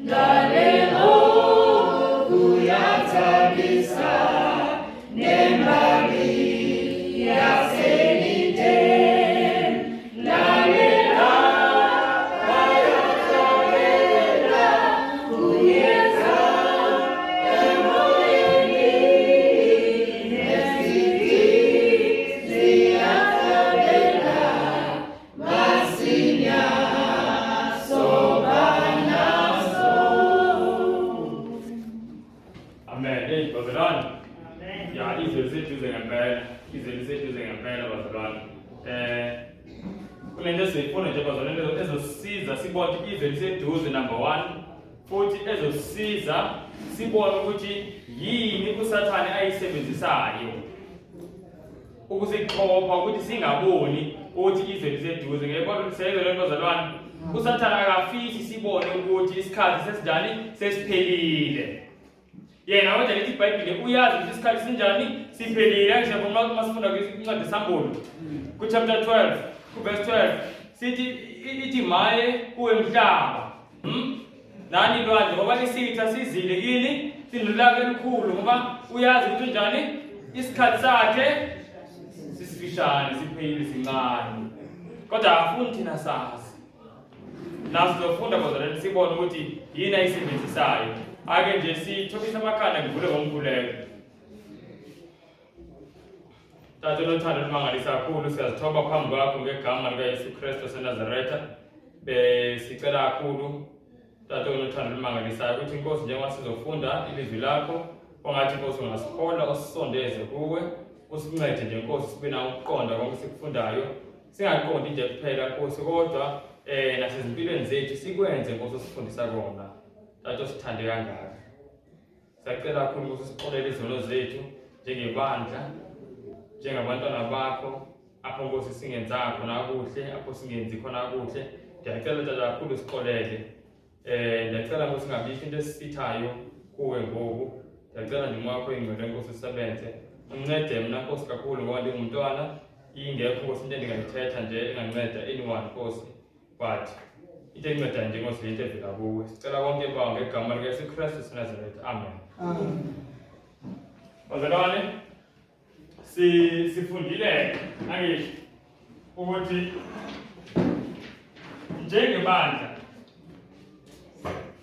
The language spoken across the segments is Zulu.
Ngale kuyathabisa nembali yase-Eden. Lalela bayahlabela kuyeza emoyeni nesidi ziyahlabela masinya soba naso. Amen. Hey, bazalwane. Amen. Ya, izwe liseduze ngempela. Izwe liseduze ngempela bazalwane. Kunento esiyifuna nje bazalwane ezosiza sibone ukuthi izwe liseduze number 1 futhi ezosiza sibone ukuthi yini uSathane ayisebenzisayo ukusixhopha ukuthi singaboni ukuthi izwe liseduze. Ngeke siyayizwa lento bazalwane. USathane akafisi sibone ukuthi isikhathi sesinjani sesiphelile. Yena kodwa lithi iBhayibheli uyazi ukuthi isikhathi sinjani siphelile. Angisho uma sifunda kwincwadi yeSambulo ku-chapter 12 ku-verse 12 sithi ithi maye kuwe mhlaba. Nani lwandle ngoba isitha sizile kini sinolaka elikhulu ngoba uyazi ukuthi unjani isikhathi sakhe sisifishane siphelile sincane. Kodwa akafuni thina sazi. Naso sizofunda bazalwane sibone ukuthi yini ayisebenzisayo. Ake nje sithobise amakhanda ngivule ngomkhuleko. Tata onothando olumangalisa kakhulu, siyazithoba phambi kwakho ngegama likaYesu Kristu waseNazaretha. Besicela kakhulu Tata onothando olumangalisayo ukuthi Nkosi njengoba sizofunda ilizwi lakho, ongathi Nkosi ungasihola usisondeze kuwe, usincede nje Nkosi sibe nawo ukuqonda konke esikufundayo. Singaqondi nje kuphela Nkosi kodwa nasezimpilweni zethu sikwenze Nkosi osifundisa kona. Tata osithande kangaka. Siyacela kakhulu ukuthi usixolele izono zethu njengebandla, njengabantwana bakho, apho Nkosi singenzanga khona kuhle, apho singenzi khona kuhle. Ndiyacela Tata kakhulu usixolele. Ndiyacela Nkosi ngabikho into esisithayo kuwe ngoku. Ndiyacela nje umoya wakho oyingcwele Nkosi usebenze. Uncede mna Nkosi kakhulu ngoba ndingumntwana, ingekho Nkosi into endingayithetha nje enganceda anyone Nkosi. But into encedayo nje Nkosi into evela kuwe. Sicela konke Baba ngegama likaYesu Kristu seNazaretha. Amen. Amen. Bazalwane, sifundile angisho ukuthi njengebandla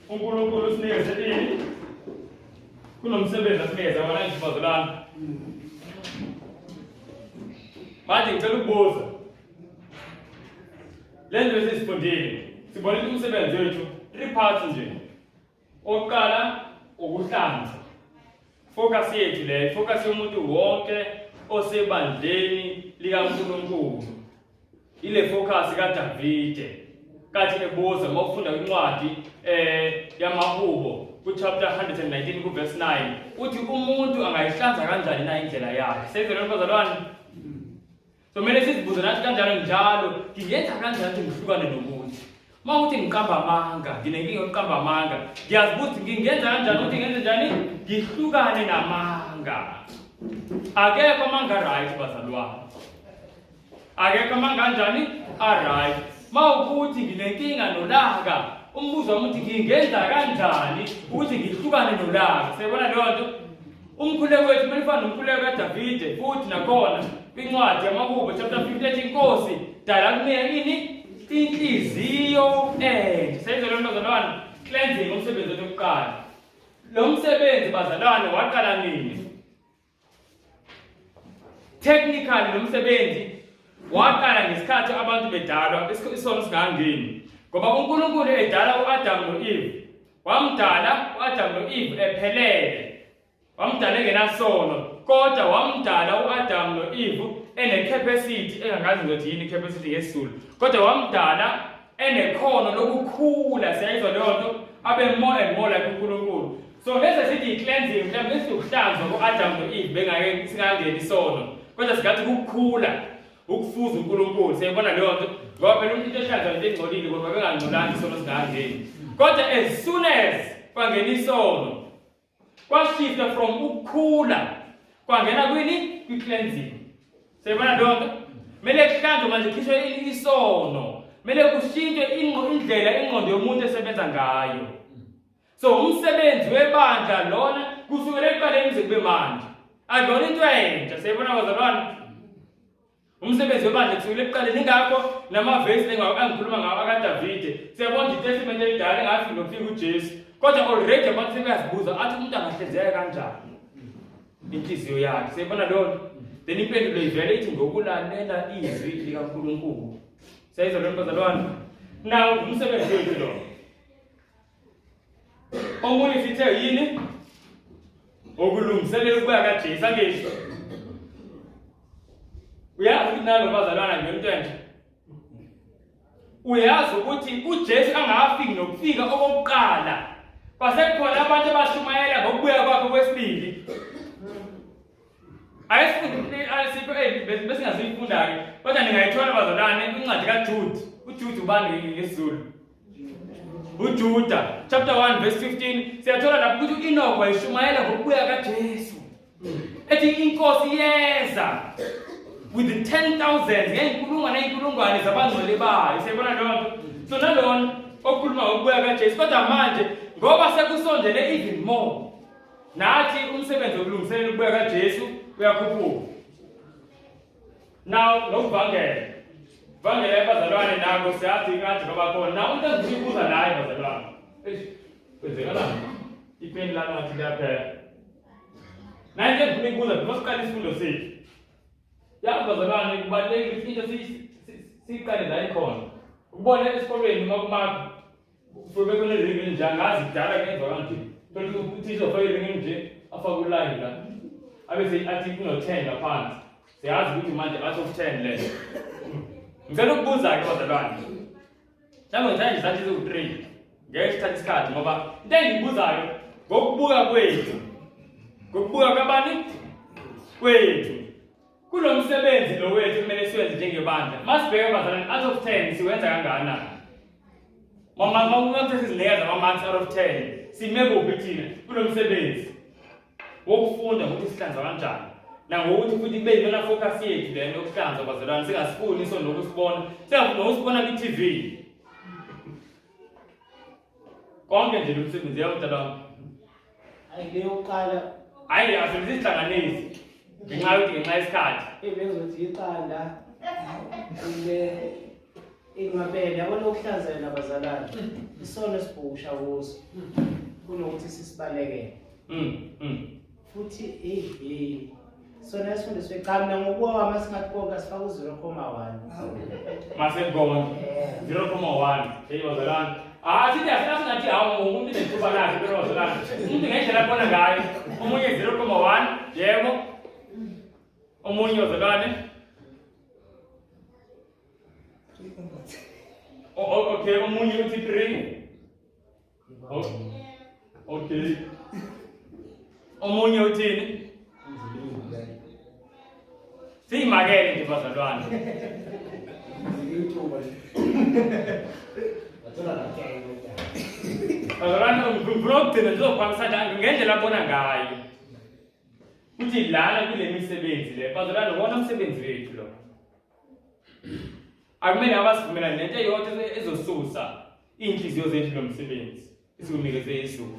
uNkulunkulu usinikeze ini? Kunomsebenzi asinikeze wona nje bazalwane. Manje ngicela ukubuza le nto esizifundile sibonile umsebenzi wethu 3 parts nje. Okokuqala ukuhlanza. Focus yethu le, focus yomuntu wonke osebandleni likaNkulunkulu. Ile focus kaDavide. Kathi ebuza uma ufunda incwadi yamaHubo ku-chapter 119 ku-verse 9 uthi umuntu angayihlanza kanjani na indlela yakhe. Seyizwe bazalwane? So kumele sizibuze nathi kanjalo njalo, ngingenza kanjani ukuthi ngihlukane nomuntu? Uma ukuthi ngiqamba amanga, nginenkinga yokuqamba amanga, ngiyazibuza ukuthi ngingenza kanjani ukuthi ngenze njani? Ngihlukane namanga. Akekho amanga right bazalwane. Akekho amanga kanjani? A-right. Uma ukuthi nginenkinga nolaka, umbuzo wami uthi ngingenza kanjani ukuthi ngihlukane nolaka? Siyabona leyo nto? Umkhuleko wethu kumele ufane nomkhuleko kaDavide futhi nakhona kwincwadi yamaHubo chapter 50 ethi Nkosi dala kumina ini inhliziyo entsha. Seyizwe lento bazalwane, cleansing umsebenzi wethu wokuqala. Lo msebenzi bazalwane waqala nini? Technically lo msebenzi waqala ngesikhathi abantu bedalwa, isono singangeni. Ngoba uNkulunkulu edala uAdam noEve, wamdala uAdam noEve ephelele. Wamdala engenasono, kodwa wamdala uAdam noEve ene-capacity engangazi ngizothi yini i-capacity ngesiZulu. Kodwa wamdala enekhono lokukhula, siyayizwa leyo nto, abe more and more like uNkulunkulu. So lezi sithi i-cleansing, mhlawumbe sithi ukuhlanzwa ku-Adam no-Eve bengake singangeni isono, kodwa singathi ukukhula, ukufuza uNkulunkulu. Siyayibona leyo nto, ngoba phela umuntu ehlanzwa into engcolile kodwa bengangcolanga isono singangeni. Kodwa as soon as kwangena isono, kwashifta from ukukhula kwangena kwini? Kwi-cleansing. Siyayibona leyo nto? Kumele kuhlanzwe manje kukhishwe isono. Kumele kushintshwe indlela ingqondo yomuntu esebenza ngayo. So umsebenzi webandla lona kusukela ekuqaleni kuze kube manje. Akuyona into entsha, siyayibona bazalwane. Umsebenzi webandla kusukela ekuqaleni ingakho namavesi engikhuluma ngawo akaDavide. Siyabona nje iTestament elidala engafiki nokufika uJesu. Kodwa already abantu sebeyazibuza athi umuntu angahlenzeka kanjani inhliziyo yakhe. Siyayibona leyo nto. Then impendulo ivele ithi ngokulalela izwi likaNkulunkulu. Siyayizwa leyo nto bazalwane. Now umsebenzi wethu lo. Omunye sithe yini? Ukulungiselela ukubuya kaJesu angisho. Uyazi ukuthi nalo bazalwana nje into enje. Uyazi ukuthi uJesu angafiki nokufika okokuqala. Kwasekukhona abantu abashumayela ngokubuya kwakhe kwesibili. Ayisifunde ayisipho eh besingazifunda ke. Kodwa ningayithola bazalwane incwadi kaJude. UJude ubani ngesiZulu? uJuda chapter 1 verse 15 siyathola lapho ukuthi uEnoch wayeshumayela ngokubuya kaJesu ethi inkosi iyeza with the 10,000 ngeyinkulungwane neyinkulungwane zabangcwele bayo siyabona leyo nto so nalona okhuluma ngokubuya kaJesu kodwa manje ngoba sekusondele even more nathi umsebenzi wokulungiselela ukubuya kaJesu uyakhuphuka Now nokuvangela. Vangela abazalwane nako siyazi kade baba khona. Now into engiyibuza naye bazalwane. Eish kwenzekalani? Ipeni lami ngathi liyaphela. Naye into engifuna ukubuza before siqale isifundo sethu. Yazi bazalwane kubalulekile ukuthi into siyiqale la ikhona. Ukubona esikolweni uma kumakho Ufike khona iringi nje angazi kudala kuyenzwa kanje. Thola ukuthi uthisha ufake iringi nje afake uline la. Abe se athi kuno 10 ngaphansi. Siyazi ukuthi manje out of 10 le. Ngicela ukubuza ke bazalwane. Mhlawumbe ngithatha nje zathi ziwu-3. Ngeke sithathe isikhathi ngoba into engiyibuzayo ngokubuka kwethu. Ngokubuka kabani? Kwethu. Kulo msebenzi lo wethu kumele siwenze njengebandla. Masibheke bazalwane out of 10 siwenza kangakanani? Mama uma sizinikeza ama marks out of 10 sime kuphi thina kulo msebenzi wokufunda ukuthi sihlanza kanjani? Nangokuthi futhi kube yiyona focus yethu lena yokuhlanza bazalwane singasifuni so nokusibona singafuni nokusibona kwi-TV. Konke nje lo msebenzi yawudala. Hayi le yokuqala Hayi asizihlanganisi. Ngenxa yokuthi ngenxa yesikhathi. Ebengizothi iqanda ile ingabele yabona ukuhlanzela abazalwane. Isono esibhusha kuso. Kunokuthi sisibalekele. Futhi eh eh sona esifundiswe cha mina ngokuwa kwami singathi konke asifake u-0,1 Mase konke. 0,1. Hey bazalwane. Ah sithi asingathi hawu umuntu nethuba lakhe phela bazalwane. Umuntu ngendlela abona ngayo. Omunye 0,1 yebo. Omunye bazalwane. Oh, okay, omunye uthi 3. Okay. Omunye uthini? Siyimakele nje bazalwane. Bazalwane ngifuna ukugcina ngizophamisa nje ngendlela abona ngayo. Uthi lana kule misebenzi le bazalwane wona umsebenzi wethu lo. Akumele abasivumelane nento eyodwa ezosusa iy'nhliziyo zethu lo msebenzi esiwunikeze izulu.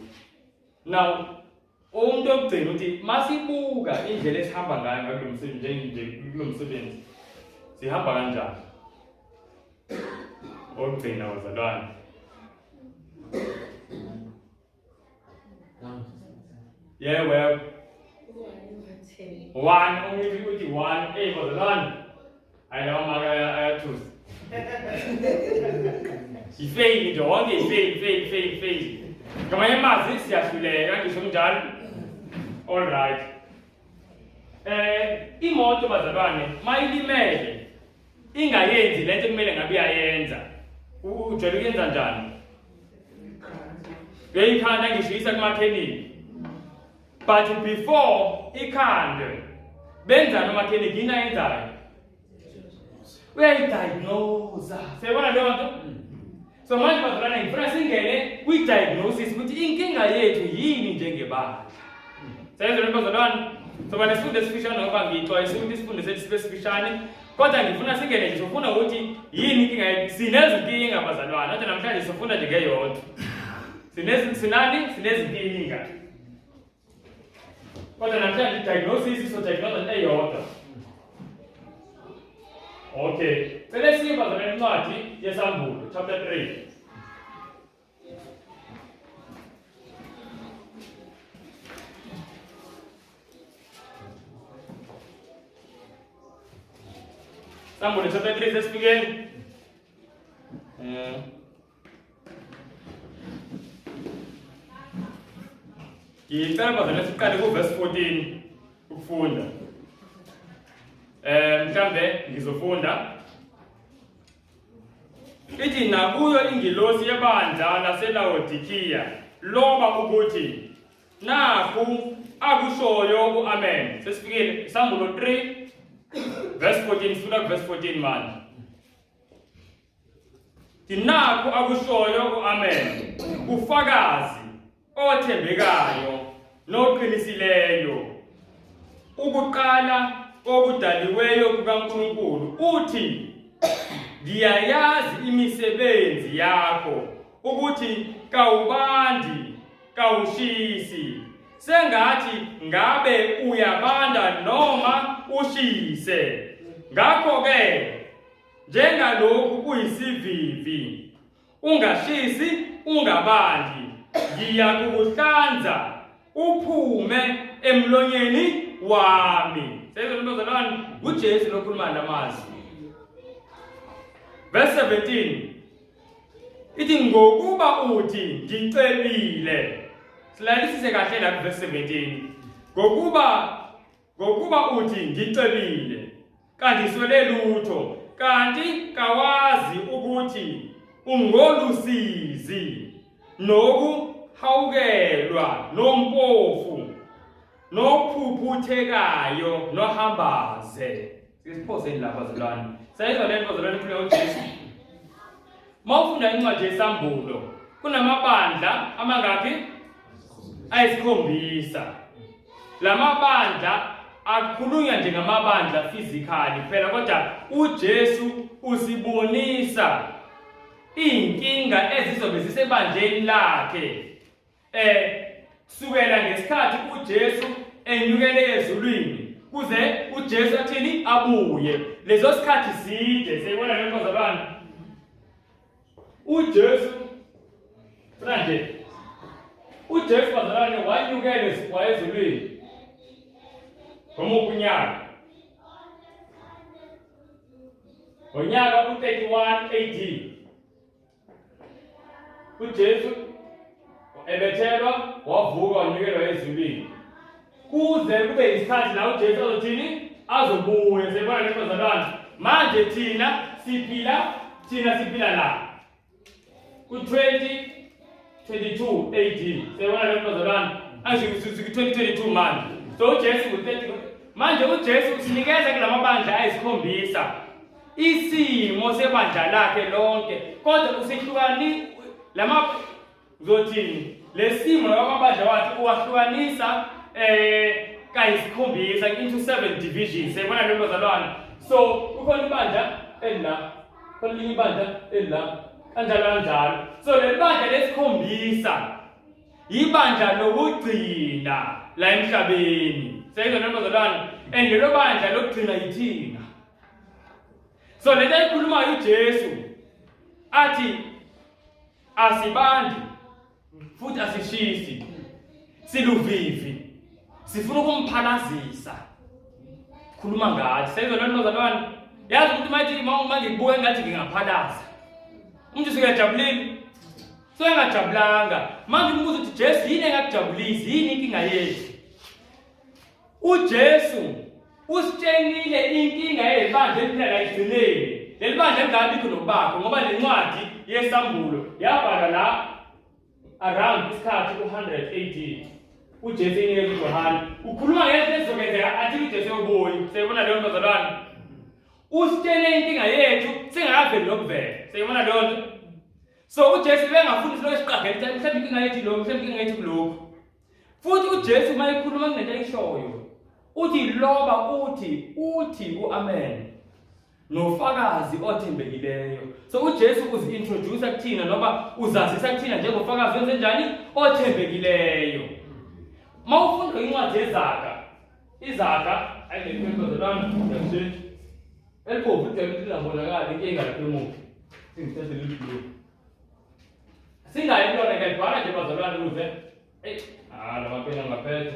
Now umuntu okugcina uthi masibuka indlela esihamba ngayo ngakulo msebenzi nje kulo msebenzi sihamba kanjani? Okugcina wazalwane. Yebo yebo. One omunye uthi one. Hey bazalwane. Hayi lawa maka ayathusa. Ifeyili nje wonke ifeyili fail fail fail. Ngamanye amazwi siyahluleka ngisho kunjalo. All right. Imoto bazalwane mayilimele ingayenzi lento kumele ngabe iyayenza. Ujwayele ukuyenza njani? Uyayikhanda ngisho isa kumakhenikhi. But before ikhandwe benzani umakhenikhi yini ayenzayo? Uyayidiagnose. Siyabona leyo nto? So manje bazalwane ngifuna singene kwi-diagnosis ukuthi inkinga yethu yini njengebandla. Siyezwa lento bazalwane? Soba nesifundo esifishane ngoba ngixwayisa ukuthi isifundo sethu sibe sifishane. Kodwa ngifuna singene nje sofuna ukuthi yini inkinga yethu. Sinezinkinga bazalwane. Kodwa namhlanje sofunda nje ngeyodwa. Sinani? Sinezinkinga. Kodwa namhlanje diagnosis so diagnose eyodwa. Okay. Cela siye bazalwane incwadi yeSambulo chapter 3. Sambulo chapter 3 sesifikeni. Ngicela bazalwane siqale ku-verse 14 ukufunda. Mhlambe ngizofunda. Ithi nakuyo ingilosi yebandla laseLawodikiya loba ukuthi nakhu akushoyo uAmen. Sesifikile Sambulo 3 verse 14, sifunda ku verse 14 manje. Nakhu akushoyo uAmen, ufakazi othembekayo noqinisileyo, ukuqala okudaliweyo kukaNkulunkulu, uthi ngiyayazi imisebenzi yakho ukuthi kawubandi kawushisi, sengathi ngabe uyabanda noma ushise. Ngakho-ke njengalokhu kuyisivivi, ungashisi ungabandi, ngiyakukuhlanza uphume emlonyeni wami. Seyizwa bazalwane, uJesu lokhuluma lamazwi. Verse 17 ithi ngokuba uthi ngicebile. Silalelisise kahle la verse 17. Ngokuba uthi ngicebile, kangiswele lutho, kanti kawazi ukuthi ungolusizi nokuhawukelwa nompofu nophuphuthekayo nohambaze. Sisiphoseni lapha zilwane. Sayizwa le nto zilwane ikhulunywa uJesu. Uma ufunda incwadi yeSambulo kunamabandla amangaphi? Ayisikhombisa. Lamabandla akukhulunywa nje ngamabandla physically kuphela, kodwa uJesu usibonisa iy'nkinga ezizobe zisebandleni lakhe. Kusukela ngesikhathi uJesu enyukele ezulwini kuze uJesu athini abuye, lezo sikhathi side. Siyibona le nto bazalwane. uJesu manje, uJesu bazalwane wanyukele wayezulwini ngomuphi unyaka? Ngonyaka u-31 AD. uJesu ebethelwa wavuka wanyukelwa ezulwini kuze kube isikhathi la uJesu azothini azobuya. Siyibona le bazalwane. Manje thina siphila la ku-2022 AD. Siyibona le bazalwane, angisho ku-2022 manje. So uJesu ku-30 manje, uJesu usinikeza kulamabandla ayisikhombisa isimo sebandla lakhe lonke, kodwa usihlukani lama ngizothini lesimo lamabandla wakhe uwahlukanisa kayisikhombisa into 7 divisions. Siyibona le bazalwane. So kukhona ibandla elila, khona elinye ibandla elila, kanjalo kanjalo. So leli bandla lesikhombisa ibandla lokugcina la emhlabeni. Siyayizwa le bazalwane. And lelo bandla lokugcina yithina. So lento ayikhulumayo uJesu athi asibandi futhi asishisi, siluvivi, sifuna ukumphalazisa, khuluma ngathi. Seyizwa lento bazalwane. Yazi ukuthi mathi uma ngikubuka ngathi ngingaphalaza, umuntu usuke ejabulile, so engajabulanga. Manje umbuzo uthi Jesu yini engakujabulisi, yini inkinga yethu? uJesu usitshenile inkinga yebandla eliphila ekugcineni. Leli bandla lingabikho nokubakho, ngoba le ncwadi yeSambulo yabhalwa la around isikhathi u-100 AD. uJesu inikeza uJohane, ukhuluma ngezinto ezizokwenzeka athi uJesu uyobuya. Siyibona leyo nto bazalwane. Usitshele inkinga yethu singakaveli nokuvela. Siyibona leyo nto. So uJesu bengafuni silokhu siqagela ukuthi mhlawumbe inkinga yethu lokhu, mhlawumbe inkinga yethu kulokhu. Futhi uJesu uma ekhuluma kunento ayishoyo, uthi loba uthi uamen. Nofakazi othembekileyo. So uJesu uzi-introduce kuthina noma uzazisa kuthina njengofakazi wenze njani? Othembekileyo. Uma ufunda incwadi yeZaga, iZaga ayingekhona nje. Elibomvu ijwayele ukuthi lingabonakali inkinga lapha emuva. Singithathe leli blue. Singayi kulona ke bhala nje bazalwane ukuze eyi ah la mapeni angaphethe.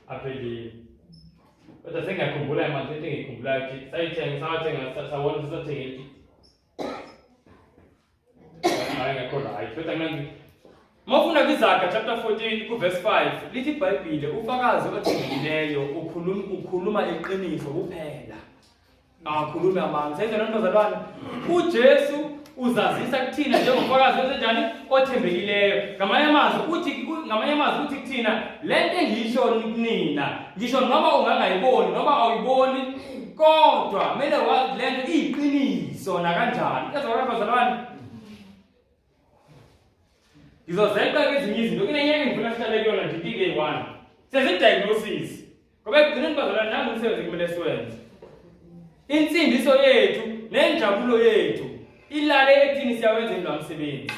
Aphelile. Kodwa sengiyakhumbula manje into engiyikhumbulayo ukuthi sayithenga sawathenga sawona sisathenga ithi. Hayi ngekho right. Kodwa mina Mawufunda kwiZaga chapter 14 kuverse 5 lithi iBhayibhile ufakazi othembekileyo ukhuluma ukhuluma iqiniso kuphela. Akakhulumi amanga. Senze lento bazalwane. UJesu uzazisa kuthina njengofakazi wenzenjani othembekileyo. Ngamanye amazwi uthi ngamanye amazwi uthi kuthina lento engiyisho kunina ngisho noma ungangayiboni noma awuyiboni kodwa kumele wazi lento iyiqiniso nakanjani. Ezwakala bazalwane. Ngizozeqa kwezinye izinto kunenye engifuna sihlale kuyona nje inkinga eyi-one. Sezi-diagnosis. Ngoba ekugcineni bazalwane nangu umsebenzi kumele siwenze. Insindiso yethu nenjabulo yethu ilale ekuthini siyawenza yini lo msebenzi.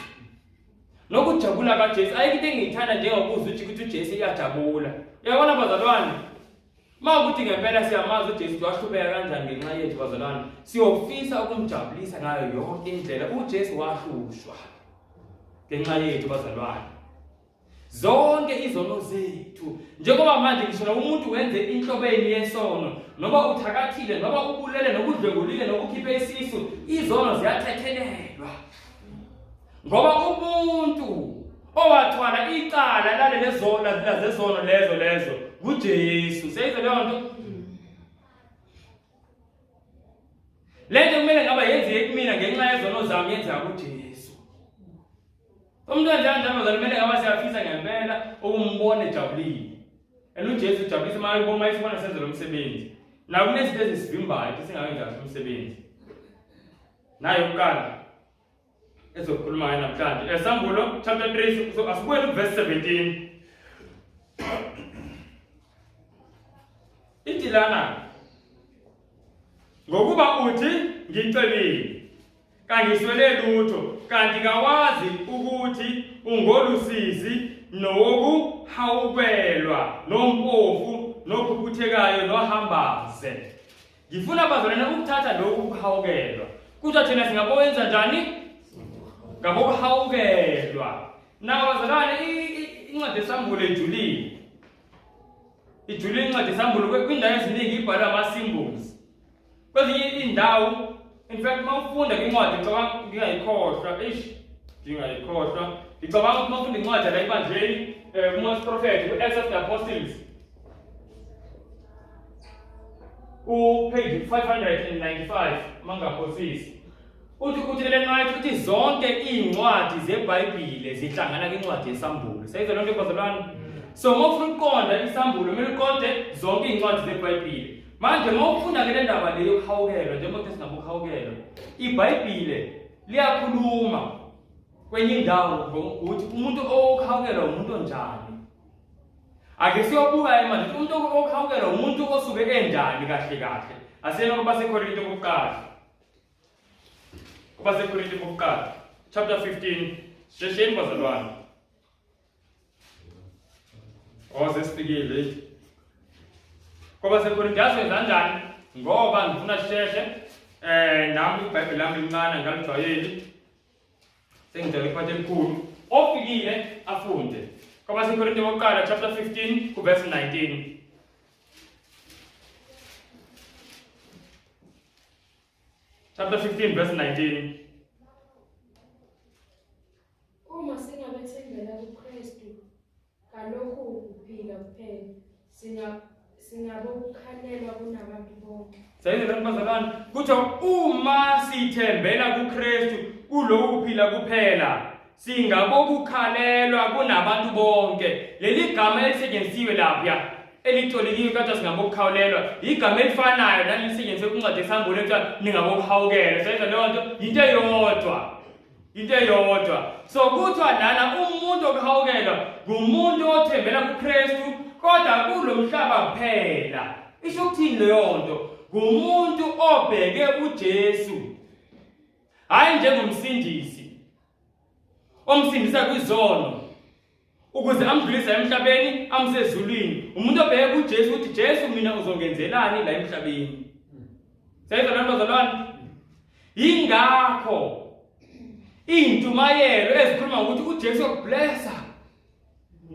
Nokujabula kaJesu ayikho into engiyithanda njengokuzwa ukuthi uJesu uyajabula. Uyabona bazalwane? Uma ukuthi ngempela siyamazi uJesu ukuthi wahlupheka kanjani ngenxa yethu bazalwane, siyofisa ukumjabulisa ngayo yonke indlela. UJesu wahlushwa ngenxa yethu bazalwane. Zonke izono zethu, njengoba manje ngisho umuntu wenze inhlobeni yesono, noma uthakathile, noma ubulele, noma udlwengulile, noma ukhiphe isisu, izono ziyathethelelwa. Ngoba umuntu owathwala icala lalele zona zezono lezo lezo nguJesu. Seyizwe leyo nto? Le nto kumele ngaba yenzeke kumina ngenxa yezono zami yenzeka kuJesu. Umuntu onjalo njalo bazalwane kumele ngaba siyafisa ngempela ukumbona ejabulile. And uJesu ujabulisa uma ebona isibona senze lo msebenzi. Naku kunezinto ezisivimbayo ukuthi singawenzi kahle umsebenzi. Nayo yokuqala ezokhuluma ngayo namhlanje esambulo chapter 3 so asibuyele kuverse 17 ithi lana ngokuba uthi ngicebile kangiswele lutho kanti kawazi ukuthi ungolusizi nowokuhawukelwa nompofu nophuphuthekayo nohambaze Ngifuna bazalwane ukuthatha lokhu ukuhawukelwa. Kuthiwa thina singabowenza njani? Ngabokuhawukelwa. Nawo bazalwane incwadi yesambulo ijulile. Ijulile incwadi yesambulo kwindawo eziningi ibhalwe ama-symbols. Kwezinye indawo in fact uma ufunda kwincwadi ngicabanga ngingayikhohlwa eish ngingayikhohlwa ngicabanga ukuthi uma ufunda incwadi la ibandleni um eh, kuMose Prophet ku-Acts of the Apostles Ku-page 595 mangaphosisi uthi uthi le ncwadi uthi zonke iy'ncwadi zebhayibhile zihlangana kwincwadi yesambulo seyizwe lonto bazalwane so uma ufuna ukuqonda isambulo kumele uqonde zonke iy'ncwadi zebhayibhile manje uma ufunda ke le ndaba le yokuhawukelwa njengoba kuthe singabokuhawukelwa ibhayibhile liyakhuluma kwenye indawo ukuthi umuntu owukuhawukelwa umuntu onjani Ake siyobuka manje umuntu okuhawukelwa umuntu osuke enjani kahle kahle. Asiyena kubaseKorinte bokuqala. KubaseKorinte bokuqala chapter 15. Shesheni bazalwane. Oh sesifikile. KwabaseKorinte yasenza kanjani? Ngoba ngifuna sisheshe eh nami iBhayibheli lami lincane ngalijwayeli. Sengijake iphathi elikhulu. Ofikile afunde. KwabaseKorinte bokuqala chapter 15 kuverse 19. Chapter 15 verse 19. Uma singabethembela kuKristu Kalokhu kuphila kuphela singa singabokukhalelwa kunabantu bonke. Sayini lento bazalwane kuthiwa uma sithembela kuKristu kulokhu kuphila kuphela singabokukhalelwa kunabantu bonke. Leli gama elisetshenzisiwe lapha elitolikiwe kodwa singabokukhawulelwa igama elifanayo nalelisetshenziswe kwincwadi yesambulo ekuthiwa ningabokuhawukelwa. Sayizwa leyo nto yinto eyodwa. Into eyodwa. So kuthiwa lana umuntu okuhawukelwa ngumuntu othembela kuKristu kodwa kulomhlaba kuphela. Isho ukuthini leyo nto? Ngumuntu obheke uJesu hayi njengomsindisi omsindisa kwizono ukuze amdlulise emhlabeni amsezulwini. Umuntu obheke kuJesu ukuthi Jesu mina uzongenzelani la emhlabeni. Siyayizwa lento bazalwane? Yingakho iy'ntshumayelo ezikhuluma ngokuthi uJesu uyokublessa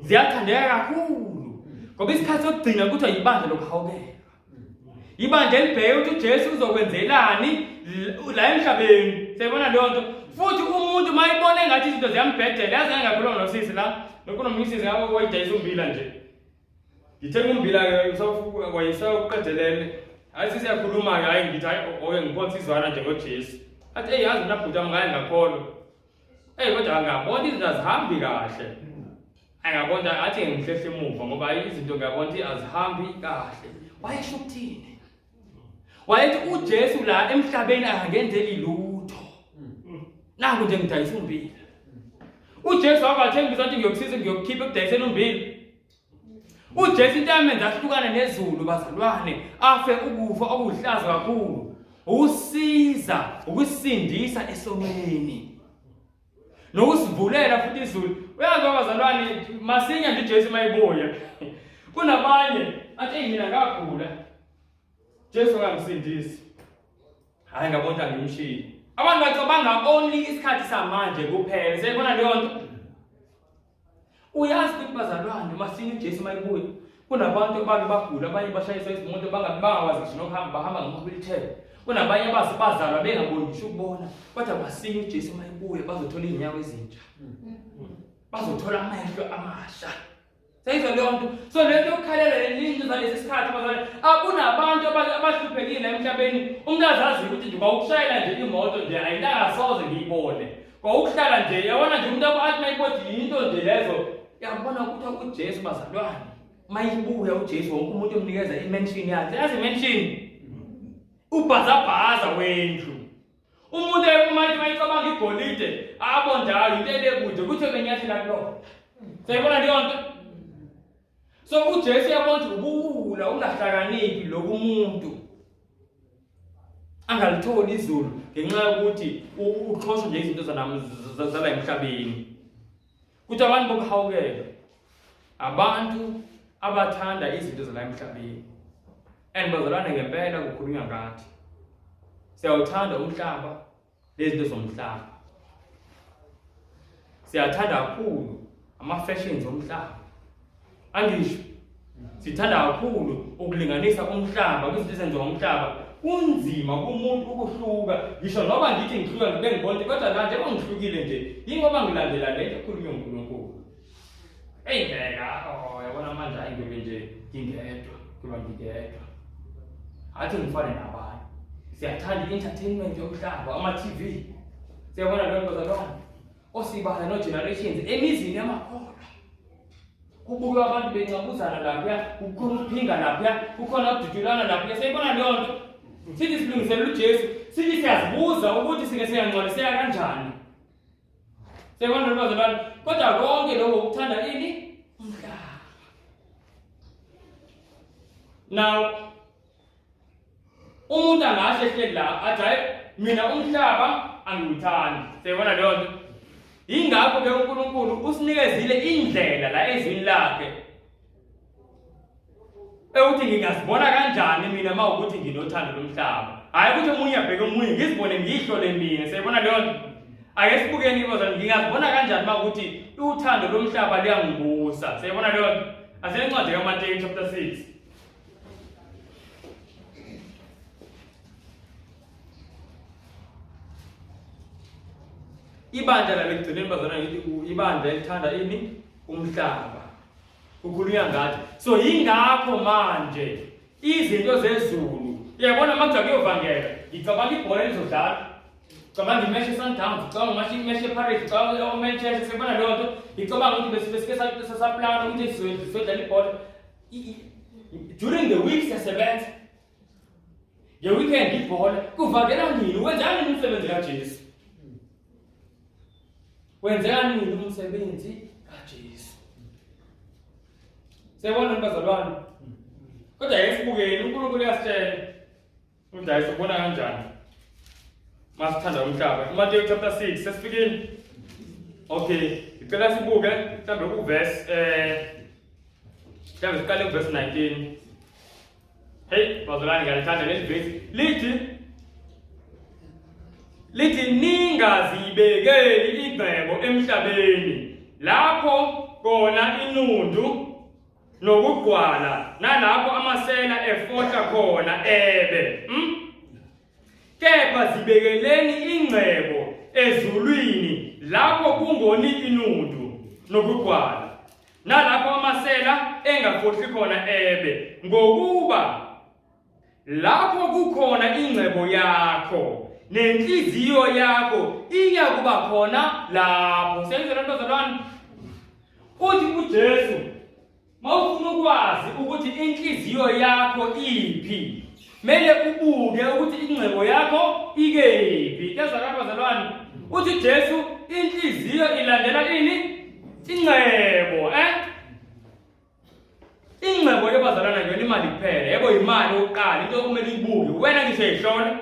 ziyathandeka kakhulu ngoba isikhathi sokugcina kuthiwa yibandla lokuhawukelwa. Ibandla elibheke ukuthi uJesu uzokwenzelani la emhlabeni. Siyayibona leyo nto. Futhi umuntu uma ebona engathi izinto ziyambhedela, yazi ngake ngakhuluma nosisi la, nokunomunye usisi ngako wayidayisa umbila nje. Ngithenga umbila-ke wayesawuqedelele. Hayi sisi yakhuluma-ke, hayi ngithi hayi oke ngiphonsa izwana nje ngoJesu. Athi eyi yazi mina bhuti wami ngaye ngakholwa. Eyi kodwa ngabona izinto azihambi kahle. Angabona athi ngihlehle emuva ngoba hayi izinto ngiyabona ukuthi azihambi kahle. Wayesho ukuthini? Wayethi uJesu la emhlabeni akangenzeli lutho. Nangu nje ngidayisa umbila. UJesu wabathembisa ukuthi ngiyokusiza ngiyokukhipha ekudayiseni umbila. UJesu into yamenza ahlukane nezulu bazalwane afe ukufa okuhlaza kakhulu. Ukusiza, ukusindisa esonweni. Nokusivulela futhi izulu. Uyazi bazalwane masinya nje uJesu mayibuya. Kunabanye athi mina ngagula. Jesu ngangisindisi. Hayi ngabona ngimshiye. Abantu bacabanga only isikhathi samanje kuphela. Seyibona leyo nto. Uyazi ukuthi bazalwane masinya uJesu mayibuya kunabantu abake bagula abanye bashayiswa izimoto bangabi bangakwazi ngisho nokuhamba bahamba ngama-wheelchair kunabanye abazi bazalwa bengaboni ngisho ukubona kodwa masinya uJesu mayibuya bazothola izinyawo ezintsha bazothola amehlo amasha Seyizwa leyo nto. So le nto yokukhalela lelinto zalesi sikhathi bazalwane, akunabantu abahluphekile emhlabeni. Umuntu azazi ukuthi nje kwawukushayela nje imoto nje ayinakasoze ngiyibone. Kwawukuhlala nje yabona nje umuntu athi mayibona yinto nje lezo. Yabona ukuthi uJesu bazalwane mayibuya uJesu wonke umuntu umnikeza imansion yakhe. Yazi imansion? Ubhazabhaza wendlu. Umuntu uma mayicabanga igolide abonjalo into elekude kuthi benyathela kulona. Siyayibona leyo nto? So uJesu uyabona ukuthi ubuwula ungahlakaniphi lokhu umuntu angalitholi izulu ngenxa yokuthi uxhoshwa nje izinto zala emhlabeni. Kuthi abantu bokuhawukela abantu abathanda izinto zala emhlabeni. And bazalwane ngempela kukhulunywa ngathi. Siyawuthanda umhlaba nezinto zomhlaba. Siyathanda kakhulu ama-fashions omhlaba. Angisho sithanda kakhulu ukulinganisa umhlaba kwizinto ezenziwa umhlaba. Kunzima kumuntu ukuhluka ngisho noma ngithi ngihluka ngibe ngibona kodwa la njengoba ngihlukile nje yingoba ngilandela le nto ekhulunywa uNkulunkulu. Eyi ngeke, oh yabona manje hayi ngibe nje ngingedwa, ngiba ngingedwa. Athi ngifane nabanye. Siyathanda i-entertainment yomhlaba, ama-TV. Siyabona leyo nto bazalwane. Osibala no-generations emizini yamakholwa. Kubukwa abantu bencabuzana lapha, kukhona ukuphinga lapha, kukhona ukudutshulana lapha. Siyayibona leyo nto. Sithi silungiselela uJesu, sithi siyazibuza ukuthi sike siyangcwaliseka kanjani. Siyabona noma bazalwane, kodwa konke lokho ukuthanda ini? Umhlaba. Now umuntu angahle ehleli la athi hayi mina umhlaba angiwuthandi. Siyabona leyo nto. Yingakho ke uNkulunkulu usinikezile indlela la ezwini lakhe ewuthi ngingazibona kanjani mina uma ukuthi nginothando lomhlaba hhayi ukuthi omunye abheke omunye ngizibone ngiyihlole mina siyayibona leyo nto ake sibukeni ibazane ngingazibona kanjani uma ukuthi uthando lomhlaba luyangibusa siyayibona leyo nto asencwadi kaMateyu chapter 6 Ibandla lalekugcineni bazalwane ngithi ibandla elithanda ini umhlaba. Kukhulunywa ngathi. So yingakho manje izinto zezulu. Uyabona manje kuyovangela. Ngicabanga ibhola elizodlala. Ngicabanga imatch eSundowns, ngicabanga imatch imatch eParis, ngicabanga oManchester, sibona leyo nto. Ngicabanga ukuthi bese besike saplana ukuthi sizodlala ibhola. During the week siyasebenza. Nge-weekend ibhola kuvakela nini? Wenzani umsebenzi kaJesu? Wenzeka nini umsebenzi kaJesu? Siyabona bazalwane. Kodwa yesibukeni uNkulunkulu uyasitshela. Umdayisi ubona kanjani? Masithanda umhlaba. UMateyu chapter 6 sesifikile. Okay, ngicela sibuke mhlambe kuverse mhlambe siqale kuverse 19. Hey, bazalwane ngiyalithanda leli verse. Lithi ningazibekeli ingcebo emhlabeni lapho kona inundu nokugqwala nalapho amasela efohla khona ebe. Kepha zibekeleni ingcebo ezulwini lapho kungoni inundu nokugqwala nalapho amasela engafohli khona ebe, ngokuba lapho kukhona ingcebo yakho nenhliziyo yakho iya kuba khona lapho. Siyayizwa lento bazalwane? Uthi uJesu mawufuna ukwazi ukuthi inhliziyo yakho iphi, mele ubuke ukuthi ingcebo yakho ikephi. Kuyazwakala bazalwane? Uthi Jesu inhliziyo ilandela ini? Ingcebo, Ingcebo yebazalwana yona imali kuphela. Yebo, imali yokuqala, into okumele uyibuke. Wena ngisho ihlola.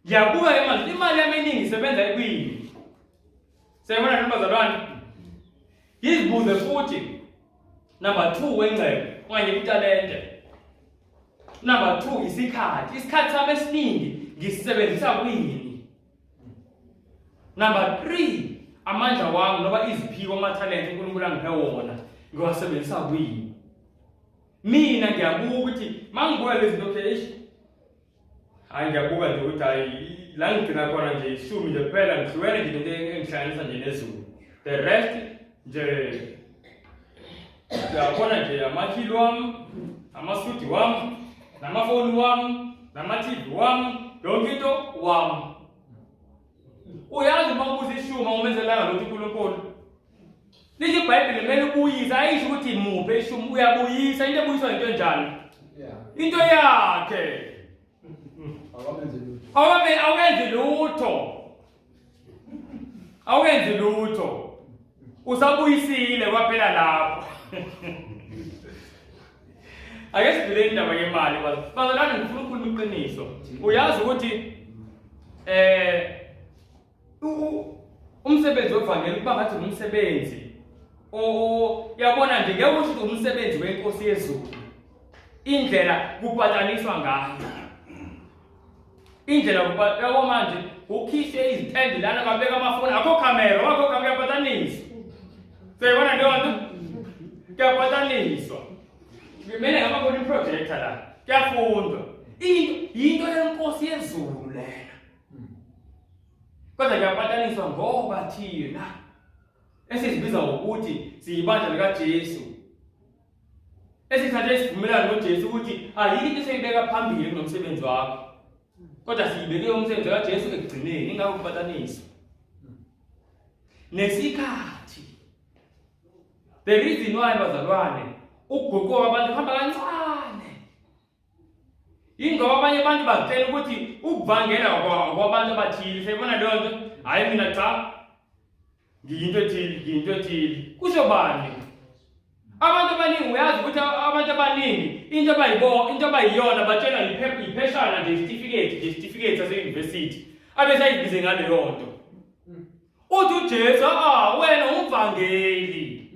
Ngiyabuka ke manje imali yami eningi isebenza ekwini. Siyabona nini bazalwane? Ngizibuze futhi number 2 wengcebo okanye italente. Number 2 isikhathi. Isikhathi sami esiningi ngisisebenzisa kwini? Number 3 amandla wami noba iziphiwo amathalente uNkulunkulu angiphe wona ngiwasebenzisa kwini? Mina ngiyabuka ukuthi mangibuka lezi zinto, okay, eish, hayi ngiyabuka nje ukuthi hayi la ngigcina khona nje ishumi nje kuphela, ngihlukene nje nento engihlanganisa nje nezulu, the rest nje uyabona nje amakhilo wami, amasudi wami, namafoni wami, nama-TV wami, yonke into wami. Uyazi uma ubuza ishumi awumenzelanga lutho uNkulunkulu. Lithi iBhayibheli kumele ubuyise, ayisho ukuthi muphe ishumi, uyabuyisa. Into ebuyiswa into enjani? Into yakhe. Awukenzi lutho. Awukenzi lutho. Usabuyisile kwaphela lapho. Ake sidlule indaba yemali bazalwane, ngifuna ukukhuluma iqiniso. Uyazi ukuthi umsebenzi wevangeli kuba ngathi umsebenzi yabona nje ngeke usho ukuthi umsebenzi wenkosi yezulu, indlela kupataniswa ngayo, indlela yabo manje ukhishwe izitendi lana babeka amafoni, akho khamera, akho khamera, kuyapataniswa. Siyayibona leyo nto, kuyapataniswa. Kumele ngaba khona iprojector la, kuyafundwa. Into yenkosi yezulu lena, kodwa kuyapataniswa ngoba thina esizibiza ngokuthi siyibandla likaJesu, esithathe isivumelwano noJesu ukuthi ayikho into esiyibeka phambili kunomsebenzi wakho, kodwa siyibeke umsebenzi kaJesu ekugcineni. Ingakho kupataniswa nesikhathi. The reason why bazalwane ukuguquka abantu kuhamba kancane, yingoba abanye abantu bazitshela ukuthi ukuvangela kwabantu abathile. Siyibona leyo nto, hhayi mina cha, ngiyinto ethile, ngiyinto ethile. Kusho bani? Abantu abaningi, uyazi ukuthi abantu abaningi into abayibo, into abayiyona batshelwa ipheshana nje, isitifiketi nje, isitifiketi sase-university, abese ayibize ngaleyo nto. Uthi uJesu, wena umvangeli,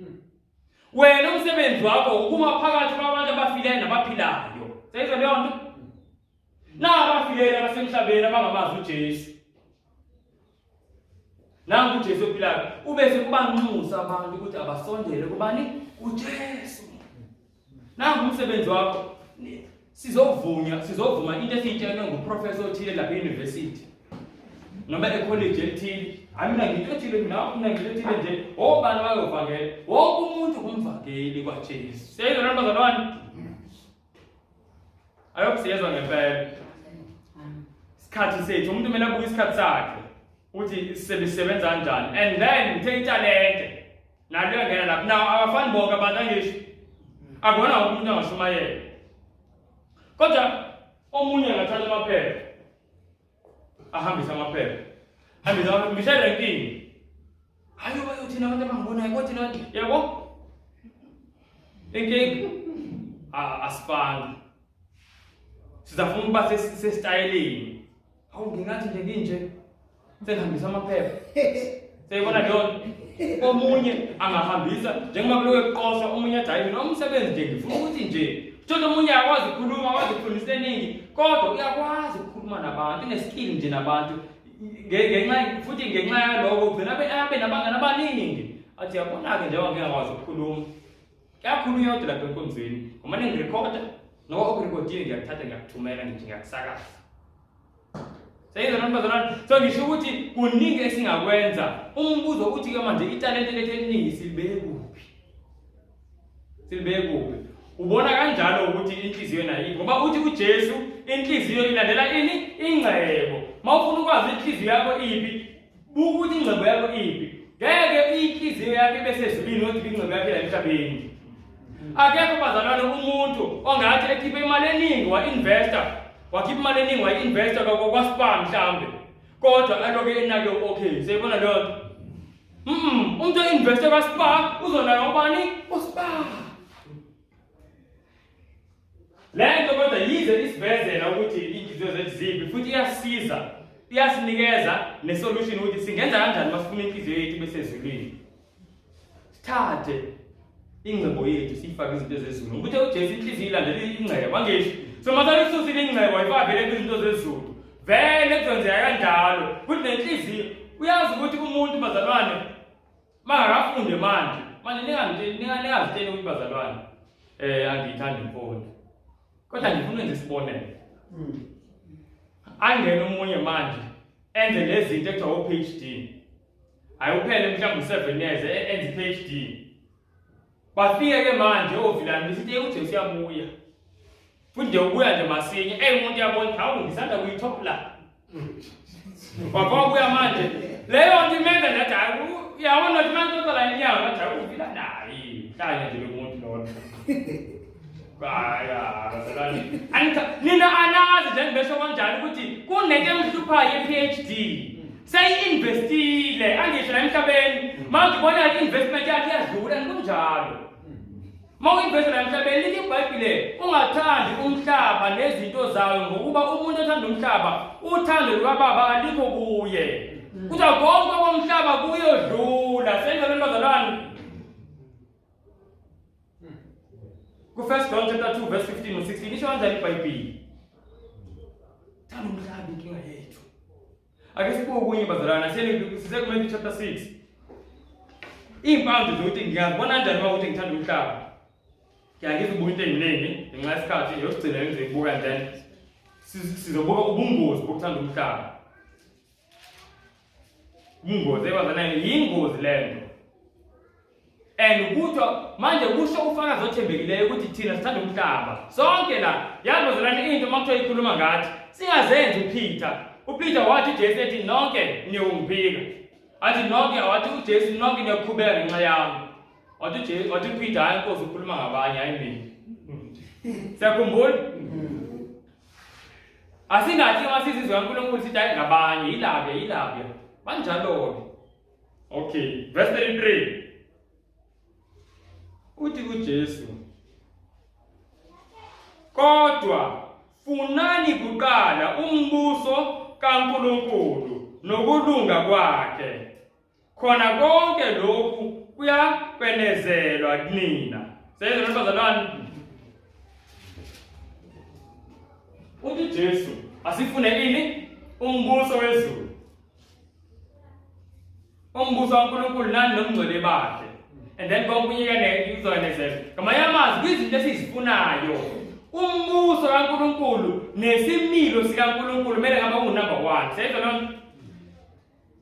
wena umsebenzi wakho ukuma phakathi kwabantu abafileyo nabaphilayo. Seyizwa leyo nto? Nabafileyo abasemhlabeni abangamazi uJesu, nangu uJesu ophilayo, ubese kubanxusa abantu ukuthi abasondele kubani? KuJesu. Nangu umsebenzi wakho. Sizovunya, sizovuma into esiyitshelwe nguprofessor othile lapha e-university noma ekholeji elithile. Hayi mina ngento ethile, mina ngento ethile nje. Obani bayovangela? Wonke umuntu ngumvangeli kwaJesu. Siyayizwa nani bazalwane? Ayokusiyezwa ngempela. Isikhathi sethu, umuntu kumele abuke isikhathi sakhe ukuthi sebesebenza kanjani, and then ngithe italente nalo liyangena lapho. Now abafani bonke abantu, angisho akubona wonke umuntu angashumayela, kodwa omunye angathatha amaphepha ahambise amaphepha, hambise amaphepha ngisho erenkini. Hayi bayothina abantu abangibonayo kodwa yabo inkinga asifani. Sizafuna ukuba sesitayeleni. Hawu ngingathi nje nginje sengihambisa amaphepha. Seyibona leyo omunye angahambisa njengoba kuloke kuqoshwa omunye athi hayi mina umsebenzi nje ngifuna ukuthi nje thola omunye akwazi ukukhuluma akwazi ukufundisa eningi kodwa uyakwazi ukukhuluma nabantu uneskill nje nabantu ngenxa futhi ngenxa yaloko ugcina abe nabangani abaningi athi yabona-ke njengoba ngingakwazi ukukhuluma kuyakhulunywa kodwa lapha enkonzweni ngomane ngirekhoda noma okurekhodile ngiyakuthatha ngiyakuthumela ngithi ngiyakusakaza Seyizwa nani bazalwane? So ngisho ukuthi kuningi esingakwenza. Umbuzo uthi ke manje italente lethu eliningi silibeke kuphi? Silibeke kuphi? Ubona kanjalo ukuthi inhliziyo nayo iphi? Ngoba uthi uJesu inhliziyo ilandela ini? Ingcebo. Mawufuna ukwazi inhliziyo yakho iphi, buka ukuthi ingcebo yakho iphi. Ngeke inhliziyo yakho ibe sezulwini kodwa ingcebo yakho ila emhlabeni. Akekho bazalwane umuntu ongathi ekhiphe imali eningi wa-investa wakhipha imali eningi wayi-investa kwaSpar mhlawumbe kodwa aloke enake u-okay seyibona leyo nto umuntu o-investe kwaSpar uzonaka ubani uSpar le nto kodwa yize isivezela ukuthi iy'nhliziyo zethu zimbi futhi iyasiza iyasinikeza ne-solution ukuthi singenza kanjani uma sifuna inhliziyo yethu ibe sezulwini sithathe ingcebo yethu siyifake izinto zezulu ngikuthe uJesu inhliziyo ilandela ingcebo angisho so masale ususile ingcebo ayifaka vele kwizinto zezulu vele kuzenzeka kanjalo kuthi nenhliziyo uyazi ukuthi umuntu bazalwane mangakafunde manje manje ningazitsheli ukuthi bazalwane eh angiyithandi imfundo kodwa ngifuna ukwenza isibonelo angene omunye manje enze lezi zinto ekuthiwa o-PhD Ayiwuphele mhlawumbe u-7 years enza i-PhD. Bafike ke manje ovilani besithi hey uJesu uyabuya. Futhi nje ubuya nje masinya. Ey umuntu uyabona hawu ngisanda kuyitop la. Wabuya manje. Leyo nto imenza nje athi hayi uyabona ukuthi manje utola inyawo ngathi hayi uvila naye. Hlanya nje lo muntu lona. Haya, bazalwane. Angithi nina anazi nje ngibesho kanjani ukuthi kunento emhluphayo ye-PhD. Seyi-investile angisho la emhlabeni. Manje ubona i-investment yakhe iyadlula kunjalo. Uma u-investe la emhlabeni lithi iBhayibhile ungathandi umhlaba nezinto zayo ngokuba umuntu othanda umhlaba uthando lukababa alikho kuye. Kuthiwa konke komhlaba kuyodlula. Senzele bazalwane. Ku-1 John chapter 2 verse 15 no 16 isho kanjani iBhayibheli? Thanda umhlaba inkinga yethu. Ake sibuke okunye bazalwane, asiyeni sisekuMatthew chapter 6. Iy'mpawu nje zokuthi ngiyazibona kanjani uma ukuthi ngithanda umhlaba. Ngiyangizubuka into ey'ningi ngenxa yesikhathi yokugcina engizoyibuka and then sizobuka ubungozi bokuthanda umhlaba. Ubungozi ebazalwane yingozi lento. And kuthiwa manje kusho ufakazi othembekileyo ukuthi thina sithanda umhlaba sonke la. Yazi bazalwane into uma kuthiwa ikhuluma ngathi singazenzi uPeter. UPeter wathi uJesu ethi nonke niyongiphika. Athi nonke wathi uJesu nonke niyoqhubeka ngenxa yami. Wathi uJesu wathi uPeter hayi Nkosi ukhuluma ngabanye hayi mina. Siyakhumbula? Asingathi uma sizizwe kaNkulunkulu sithi hayi ngabanye yilabe yilabe. Banjalo-ke. Okay, verse 33. Uthi kuJesu, kodwa funani kuqala umbuso kaNkulunkulu nokulunga kwakhe, khona konke lokhu kuyakwenezelwa kunina. Seyizwa bazalwane? Uthi Jesu, asifune ini? Umbuso wezulu. Umbuso kaNkulunkulu nani nomngcwele bakhe. And then konke unyekane uzonezela. Ngamanye amazwi kwizinto esizifunayo umbuso kaNkulunkulu nesimilo sikaNkulunkulu kumele ngabe ungu-number 1. Seyizwa lona?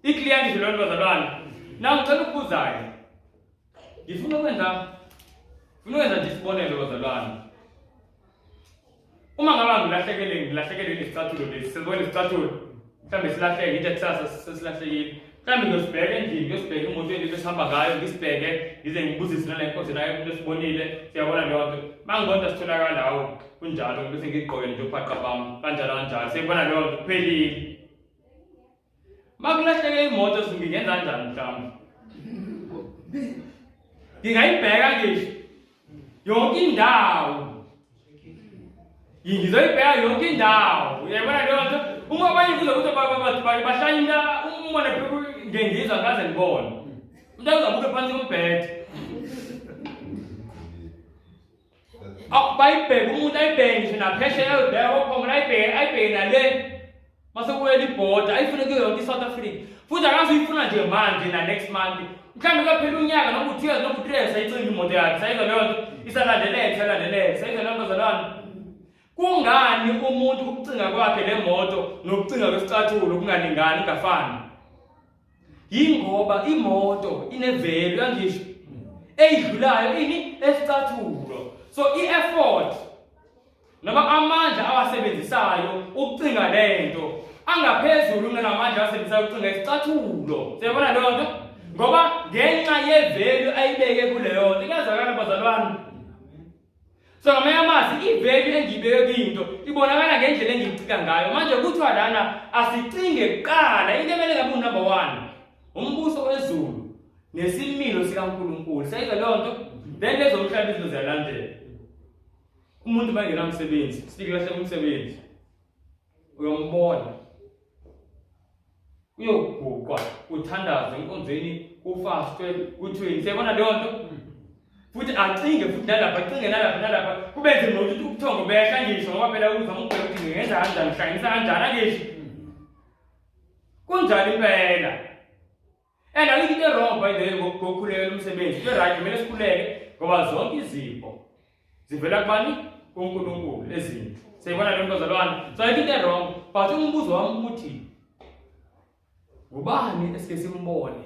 Iclear ngisho lona bazalwane. Now ngicela ukubuzayo. Ngifuna ukwenza ngifuna ukwenza nje isibonelo bazalwane. Uma ngaba ngilahlekele ngilahlekele nesicathulo lesi, sibone isicathulo. Mhlawumbe silahleke ngithi kusasa sesilahlekile. Mhlawumbe ngiyosibheka endlini, ngiyosibheka emotweni besihamba ngayo, ngisibheke ngize ngibuzise nale nkosi naye umuntu esibonile, siyabona leyo nto. Mangibona sitholakala hawo kunjalo bese ngigqoke nje uphaqa bami kanjalo kanjalo. Siyabona leyo nto kuphelile. Makulahleke imoto ngingenza kanjani mhlawumbe? Ngingayibheka ngisho yonke indawo. Ngizoyibheka yonke indawo. Uyayibona leyo nto? Uma abanye kuze ukuthi bahlanye into umbone ngengizwa ngaze ngibone. Umuntu uzabuke phansi kombhede. Awu bayibheke umuntu ayibheke ngisho naphesheya ayibheke kophongolo ayibheke ayibheke nale. Mase kuwela ibhoda ayifune kuyo yonke i-South Africa. Futhi akazuyifuna nje manje na next month. Mhlawumbe kuyophela unyaka noma u-2 years noma u-3 years sayicinga imoto yakhe. Sayizwa leyo nto isalandeleka isalandeleka. Sayizwa leyo nto bazalwane. Kungani umuntu ukucinga kwakhe le moto nokucinga kwesicathulo kungalingani kungafani? Yingoba imoto inevalue angisho eyidlulayo ini esicathulo. So i-effort noma amandla awasebenzisayo ukucinga lento angaphezulu kunamandla awasebenzisayo ukucinga isicathulo. Siyabona leyo nto? Ngoba ngenxa yevalue ayibeke kuleyo nto. Kuyazwakala bazalwane. So ngamanye amazwi ivalue engiyibeke kwinto ibonakala ngendlela engiyicika ngayo. Manje kuthiwa lana asicinge kuqala into emele ngabe unumber 1 umbuso wezulu nesimilo sikaNkulunkulu. Siyayizwa leyo nto? Then lezo mhlaba izinto ziyalandela. Umuntu mayengenamsebenzi, sifike lahleka umsebenzi. Uyombona. Uyoguqwa, uthandaze enkonzweni, kufastwe, kuthiweni. Siyayibona leyo nto? Futhi acinge futhi nalapha, acinge nalapha nalapha. Kube nzima ukuthi ubuthongo behla ngisho ngoba phela uzama ukubheka ukuthi ngingenza kanjani, ngihlanganisa kanjani angisho. Kunjani impela? And ayikho into wrong by the way ngokukhulekela umsebenzi. Into right kumele sikhuleke ngoba zonke izipho zivela kubani? KuNkulunkulu ezinhle. Siyibona le nto bazalwane. So ayikho into wrong but umbuzo wami uthi ngubani esike simbone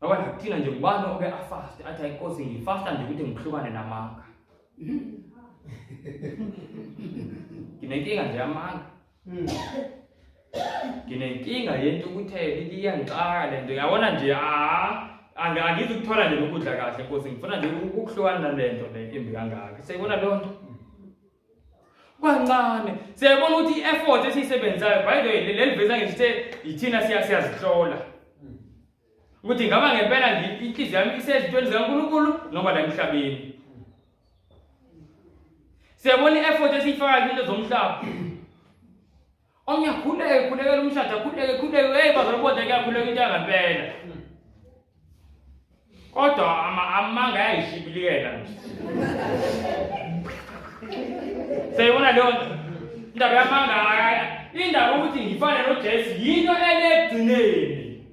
ngoba nakuthina nje ngubani oke afaste athi hayi nkosi ngifasta nje ukuthi ngihlukane namanga. Nginenkinga nje yamanga. Nginenkinga yentukuthelo iyangixaka le nto yabona nje a angizukuthola nje nokudla kahle nkosi ngifuna nje ukuhlukana nale nto le embi kangaka siyayibona leyo nto kancane siyayibona ukuthi i-effort esiyisebenzisayo by the way leli vesi angisithe yithina siyazihlola ukuthi ngaba ngempela inhliziyo yami isezintweni zikaNkulunkulu noma la emhlabeni Siyabona i-effort esiyifaka kwinto zomhlaba. Omnye akhuleke khulekela umshado akhuleke khuleke hey bazalwane bodwa kuyakhuleka into yangempela. Kodwa amanga ayayishibilikela nje. Siyayibona leyo nto. Indaba yamanga indaba ukuthi ngifane noJesu yinto elekugcineni.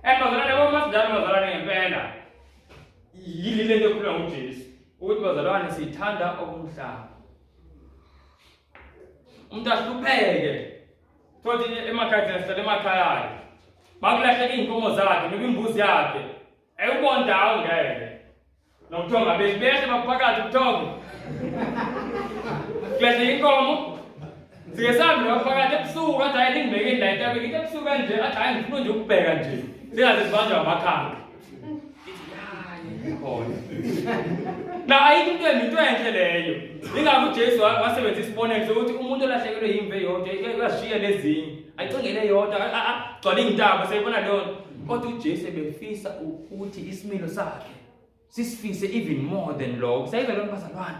And bazalwane uma sinjalo bazalwane ngempela yini lento ekhuluma nguJesu ukuthi bazalwane sithanda okumhlaba. Umuntu ahlupheke thothi emakhaya thina sihlala emakhaya makulahleka iy'nkomo zakhe noma imbuzi yakhe ayubona ndawo ngeke Nokuthonga behle behle baphakathi ubuthongo. Kulehle inkomo. Sike sami lo phakathi ebusuku athi hayi lingibeke la entabeni ngithi ebusuku kanje athi hayi ngifuna nje ukubheka nje. Singaze sibanjwe amakhanda. Ngithi hayi khona. Na ayikho into embi into enhle leyo. Ingakho uJesu wasebenzisa isibonelo sokuthi umuntu olahlekelwe yimve eyodwa uyashiya lezinye. Ayicingele eyodwa agcwale intaba seyibona leyo nto. Kodwa uJesu ebefisa ukuthi isimilo sakhe sisifise even more than lokho. Siyayizwa leyo bazalwane.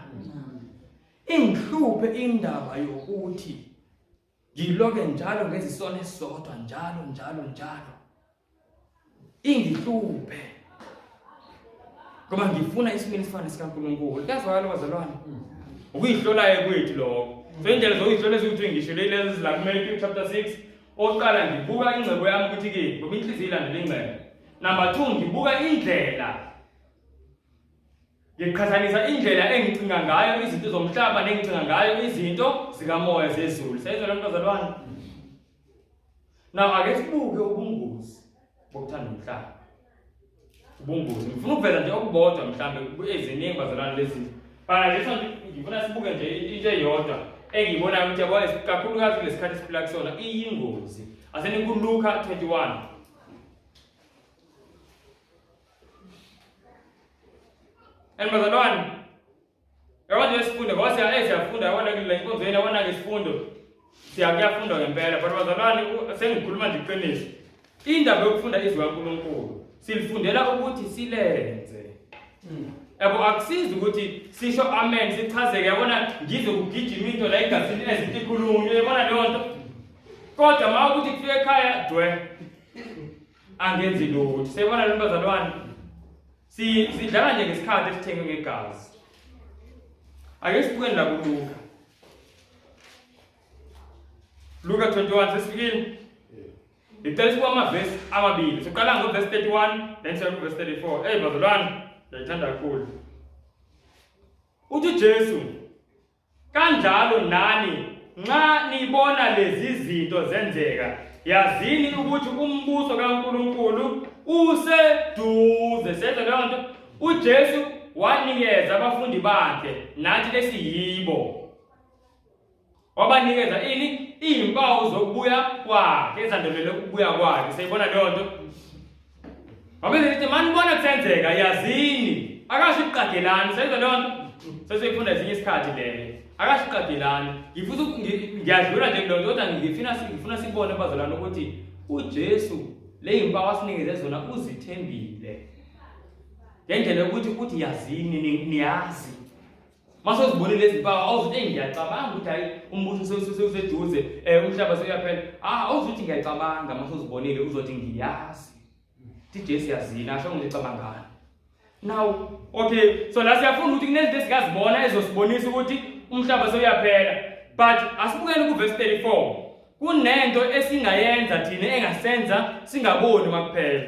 Ingihluphe indaba yokuthi ngiloke njalo ngezisona esisodwa njalo njalo njalo. Ingihluphe. Ngoba ngifuna isimilo esifana sikaNkulunkulu. Kuyazwakala bazalwane. Ukuyihlolayo kwethu lokho. So indlela zokuyihlola eziwuthi ngisho lezi zila kuMatthew chapter 6 Okokuqala ngibuka ingcebo yami ukuthi ke ngoba inhliziyo ilandela ingcebo. Number 2 ngibuka indlela ngiqhathanisa indlela engicinga ngayo izinto zomhlaba nengicinga ngayo izinto zikamoya zezulu. Siyayizwa le nto bazalwane? Now ake sibuke ubungozi bokuthanda umhlaba. Ubungozi. Ngifuna ukuveza nje okubodwa mhlambe eziningi bazalwane lezi. But nje ngifuna sibuke nje into eyodwa engiyibonayo ukuthi yabo kakhulukazi kulesikhathi esiphila kusona iyingozi. Aseni kuLuka 21. And bazalwane Yabo nje sifunde ngoba siya eh siyafunda yabona kule inkonzo yenu yabona ke isifundo. Siya kuyafundwa ngempela but bazalwane sengikhuluma nje iqiniso. Indaba yokufunda izwi kaNkulunkulu silifundela ukuthi silenze. Yabo akusizi ukuthi sisho amen sichazeke yabona ngize kugijima into la egazini ezinto ikhulunywe yabona leyo nto. Kodwa ma ukuthi kufika ekhaya dwe angenzi lutho. Siyibona le bazalwane. Sidlala nje ngesikhathi esithengwe ngegazi. Ake sibukeni la kuLuka. Luka 21 sesifikile. Ngicela sibuke amavesi amabili. Siqala ngovesi 31 then siya kuvesi 34. Hey bazalwane, ngiyayithanda kakhulu. Uthi uJesu kanjalo nani nxa nibona lezi zinto zenzeka yazini ukuthi umbuso kaNkuluNkulu useduze. Senza leyo nto. UJesu wanikeza abafundi bakhe nathi lesiyibo Wabanikeza ini? Izimpawu zokubuya kwakhe, ezandulele ukubuya kwakhe. Siyibona leyo nto. Wabe lithi manibona kusenzeka yazini. Akasho ukuqagelani, siyizwa leyo nto. Sesiyifunda ezinye isikhathi leyo. Akasho ukuqagelani. Ngifuna ngiyadlula nje kuleyo nto kodwa ngifuna ngifuna sibone bazalwane ukuthi uJesu le zimpawu asinikeze zona uzithembile. Ngendlela yokuthi uthi yazini niyazi. Mase uzibonile izimpawu awuzuthi eyi ngiyacabanga ukuthi hayi umbuso sewuseduze um umhlaba sewuyaphela. Ah awuzuthi ngiyacabanga mase uzibonile uzothi ngiyazi. Thi Jesu yazini asho ngicabangani. Now okay so la siyafunda ukuthi kunezinto esingazibona ezosibonisa ukuthi umhlaba sewuyaphela. But asibukeni ku verse 34. Kunento esingayenza thina engasenza singaboni makuphela.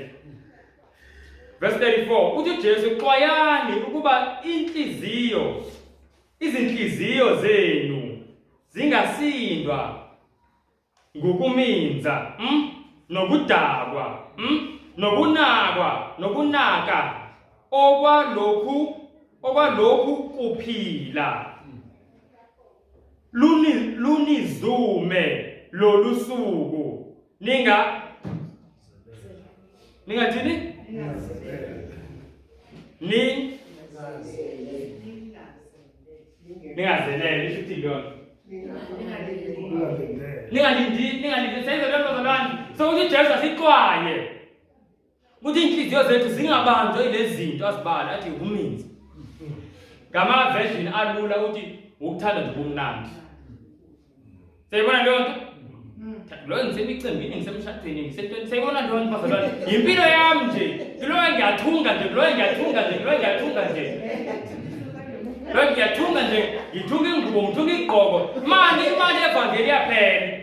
Verse 34 uthi uJesu xwayani ukuba inhliziyo izinhliziyo zenu zingasindwa ngokuminza Nokudakwa Nokunakwa nokunaka okwalokhu okwalokhu kuphila luni lunizume lolusuku ninga ningathini ni ningazelele isho ukuthi lona ningalindi ningalindi senze lento bazalwane so ukuthi Jesu asixwaye ukuthi inhliziyo zethu zingabanjwa yilezi zinto azibala athi ukuminza ngama version alula uthi ukuthanda nje ubumnandi Siyayibona leyo nto? Loyo ngisemicimbini, ngisemshadweni, ngisentweni. Siyayibona leyo nto bazalwane. Yimpilo yami nje. Kuloyo ngiyathunga nje, kuloyo ngiyathunga nje, kuloyo ngiyathunga nje. Loyo ngiyathunga nje, ngithunga ingubo, ngithunga igqoko. Mani imali yevangeli iyaphela.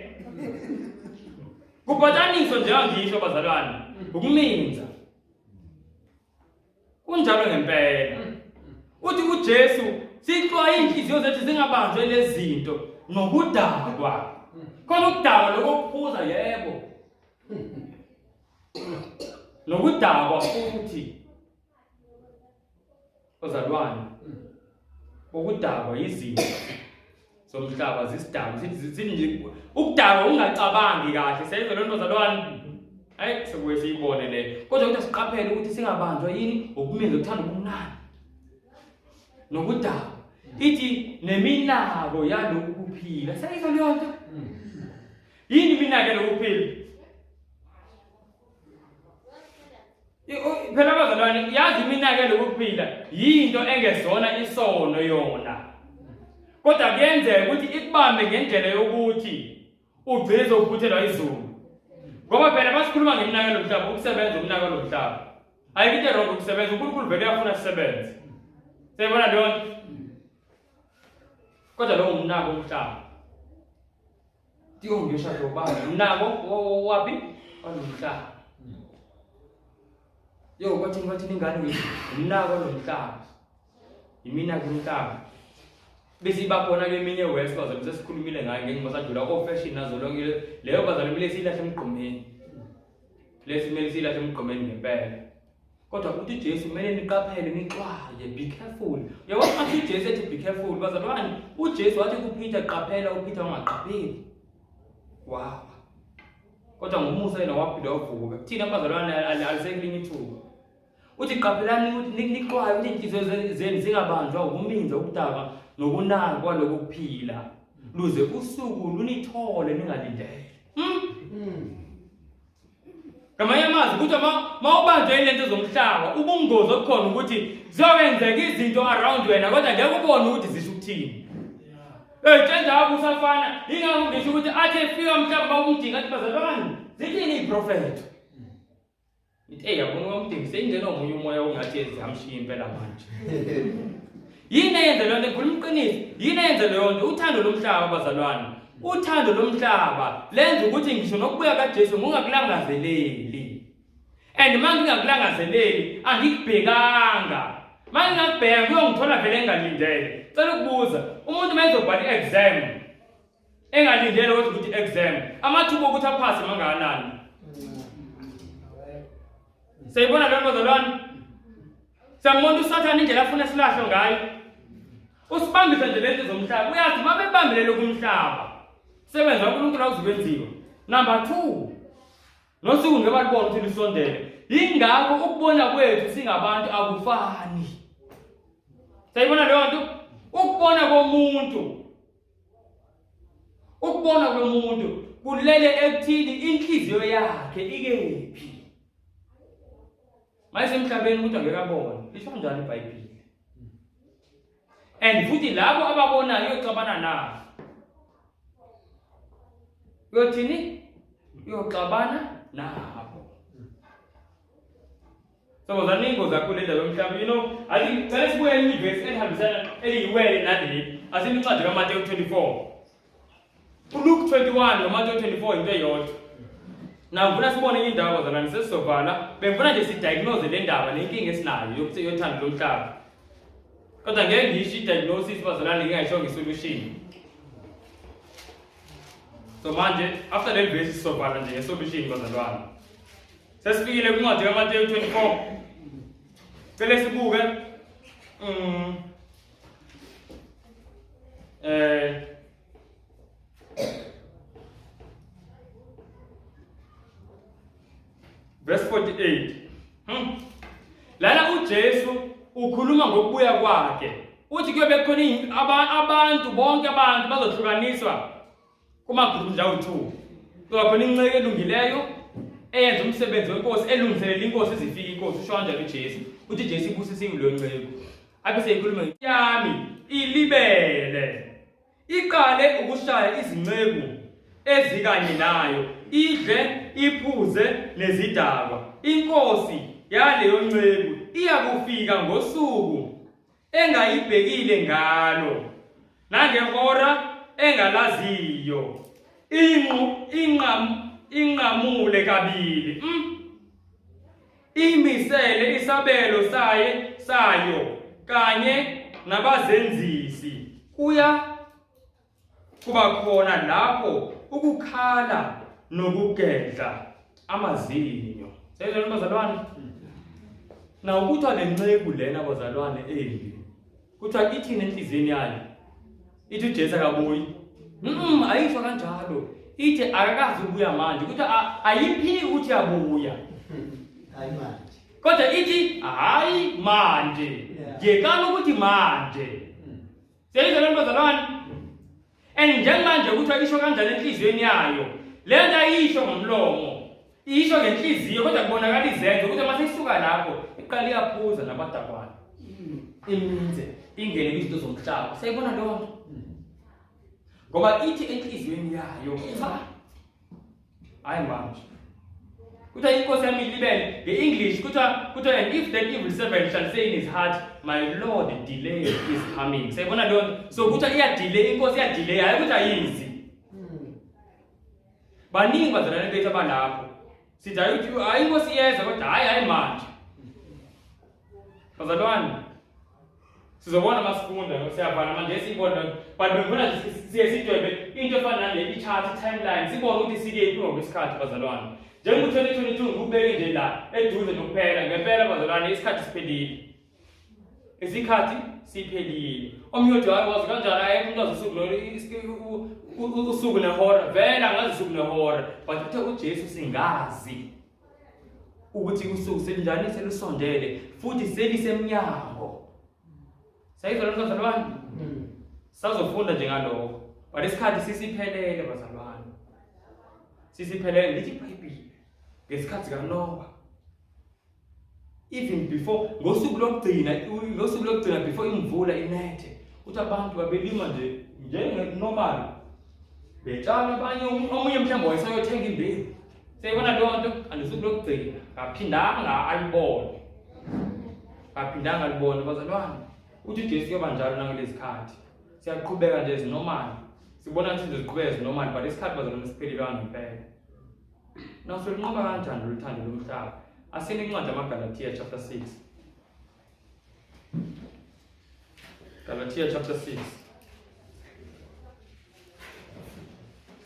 Kubhataniswa nje angisho bazalwane. Ukuminza. Kunjalo ngempela. Uthi uJesu sixwaye inhliziyo zethu zingabanjwe lezinto nokudakwa. Khona ukudakwa lokuphuza yebo. Nokudakwa futhi. Ozalwane. Ukudakwa yizinto zomhlaba zisidakwa sithi nje ukudakwa ungacabangi kahle seyizwe lento zalwane hayi sekuye siyibone le kodwa ukuthi siqaphele ukuthi singabanjwa yini ukuminza ukuthanda ubumnandi nokudakwa ithi neminako yaloku kuphila seyizwe leyo nto yini iminako yaloku kuphila Phela bazalwane yazi iminakelo yokuphila yinto engezona isono yona. Kodwa kuyenzeka ukuthi ikubambe ngendlela yokuthi ugcine sewuphuthelwa izulu. Ngoba phela basikhuluma ngeminakelo yomhlaba ukusebenza umnakelo womhlaba. Ayikho into wrong ukusebenza uNkulunkulu vele uyafuna sisebenze. Siyibona leyo nto? Kodwa lowo umnako womhlaba. Tiyo ngishado ubani? Mnako wapi? Walomhlaba. Yo kwathini kwathini ingane wethu? Umnako lomhlaba. Yimina ke umhlaba. Bese iba khona ke eminye west bazalwane sesikhulumile ngayo ngeke basadlula ko fashion nazo lonke leyo bazalwane kumele siyilahle emgqomeni. Lesi kumele siyilahle emgqomeni ngempela. Kodwa uthi uJesu kumele niqaphele nixwaye, be careful. Uyabona ngathi uJesu ethi be careful bazalwane, uJesu wathi kuPeter qaphela, uPeter wangaqapheli. Wawa. Kodwa ngomusa yena waphinde wavuka. Thina bazalwane alisekho ithuba. Uthi qaphelani ukuthi nixwaye ukuthi inhliziyo zenu zingabanjwa ukuminza ukudaka nokunakwa lokhu kuphila. Luze usuku lunithole ningalindele. Hmm? Ngamanye amazwi ukuthi uma ubanjwe ilento zomhlaba ubungozi obukhona ukuthi ziyokwenzeka izinto around wena kodwa ngeke ubone ukuthi zisho ukuthini. Hey tshela akho usafana ingakho ngisho ukuthi athi efika mhlawumbe bakumdinga athi bazalwane zithini iprofetho. Ngithi hey yabona umdingi seyingena omunye umoya ongathi ezamshiya impela manje. Yini eyenza leyo nto? Ngikhuluma iqiniso. Yini eyenza leyo nto? Uthando lomhlaba bazalwane. Uthando lomhlaba lenza ukuthi ngisho nokubuya kaJesu ngingakulangazeleli. And uma ngingakulangazeleli angikubhekanga. Uma ngingakubheka kuyongithola vele engalindele. Cela ukubuza, umuntu uma ezobhala i-exam engalindele kodwa ukuthi exam, amathuba okuthi aphase mangakanani? Siyayibona leyo bazalwane? Siyambona uSathane indlela afuna silahlwe ngayo. Usibambisa nje lento zomhlaba. Uyazi uma bebambelele kumhlaba, sebenza uNkulunkulu awuzukwenziwa. Number 2. Nosuku ngeke balibone ukuthi lisondele. Yingakho ukubona kwethu singabantu akufani. Siyayibona leyo nto? Ukubona komuntu Ukubona komuntu kulele ekuthini inhliziyo yakhe ikephi. Manje emhlabeni umuntu angeke abone. Lisho kanjani iBhayibheli? And futhi labo ababonayo uyoxabana nabo. Uyothini? Uyoxabana nabo. So zaningi ingozi kakhulu endaba yomhlaba. You know, I think cela sibuye elinye ivesi elihambisana eliyiwele naleli. Asithi incwadi kaMateyu 24. ULuke 21 noMateyu 24 into eyodwa. Now ngifuna sibone enye indawo bazalwane sesizovala. Bengifuna nje sidiagnose le ndaba nenkinga esinayo yokuthi yothando lomhlaba. Kodwa ngeke ngisho i-diagnosis bazalwane ngingayisho nge-solution. So manje after leli vesi sizovala nje nge-solution bazalwane. Sesifikile kwincwadi kaMateyu 24. Cela sibuke eh verse 48. Lana uJesu ukhuluma ngokubuya kwakhe. Uthi kuyobe khona abantu bonke abantu bazohlukaniswa kumagroup nje awu-two. Kuzoba khona inceke elungileyo eyenza umsebenzi wenkosi elungiselela inkosi izifike inkosi usho kanjalo uJesu. Uthi uJesu ibusisiwe leyo nceku. Abe seyikhuluma yami ilibele. Iqale ukushaya izinceku ezikanye nayo idle iphuze nezidakwa. Inkosi yaleyo nceku iyakufika ngosuku engayibhekile ngalo nangehora engalaziyo inqu inqam inqamule kabili Imisele isabelo saye sayo kanye nabazenzisi kuya kuba khona lapho ukukhala nokugedla amazinyo. Seyizwa bazalwane? Na ukuthiwa le nceku lena bazalwane embi. Kuthiwa ithini enhliziyweni yayo? Ithi uJesu akabuyi. Ayisho kanjalo. Ithi akakazi ukubuya manje. Kuthiwa ayiphiki ukuthi uyabuya. Hayi manje. Kodwa ithi hayi manje. Yekani ukuthi manje. Siyayizwa lento bazalwane? And njengamanje kuthiwa isho kanjani enhliziyweni yayo. Le nto ayisho ngomlomo. Isho ngenhliziyo kodwa kubonakala izenzo ukuthi uma seyisuka lapho iqala iyaphuza nabadakwana. Iminze ingene kwizinto zomhlaba. Siyayibona leyo nto. Ngoba ithi enhliziyweni yayo cha. Hayi manje. Kuthiwa inkosi yami ilibele nge-English kuthiwa and if that evil servant shall say in his heart my lord delay is coming. Siyayibona leyo nto. So kuthiwa iyadelay inkosi iyadelay hayi ukuthi ayizi. Baningi bazalwane bethu abalapho. Sithi hayi uthi hayi inkosi iyeza kodwa hayi hayi manje. Bazalwane sizobona masifunda siyavana manje siyibona but bengifuna siye sidwebe into efana nale i-chart i-timeline sibone ukuthi sikephi ngokwesikhathi bazalwane. Njengo-2022 ngikubeke nje la eduze nokuphela ngempela bazalwane isikhathi siphelile. Isikhathi siphelile. Omunye uthi hayi wazi kanjani ayekho umuntu azi usuku usuku nehora. Vele angazi usuku nehora. But uthe uJesu singazi ukuthi usuku selinjani selusondele futhi selisemnyango. Sayizwa lento bazalwane? Sazofunda nje ngalokho. But isikhathi sisiphelele bazalwane. Sisiphelele lithi iBhayibheli. Ngesikhathi kaNowa, even before ngosuku lokugcina, ngosuku lokugcina before imvula inethe, uthi abantu babelima nje njenge normal, betshala abanye, omunye mhlawumbe wayesayothenga imbewu. Seyibona leyo nto, andusuku lokugcina kaphindanga alibone, kaphindanga alibone bazalwane. Uthi uJesu kuyoba njalo nangalezi khathi, siyaqhubeka nje zinormal, sibona ukuthi izinto ziqhubeka zinormal, but isikhathi bazalwane siphelile ngempela. Naso linqoba kanjani lolu thando lomhlaba? Asini incwadi yamaGalathiya chapter 6. Galatia chapter 6.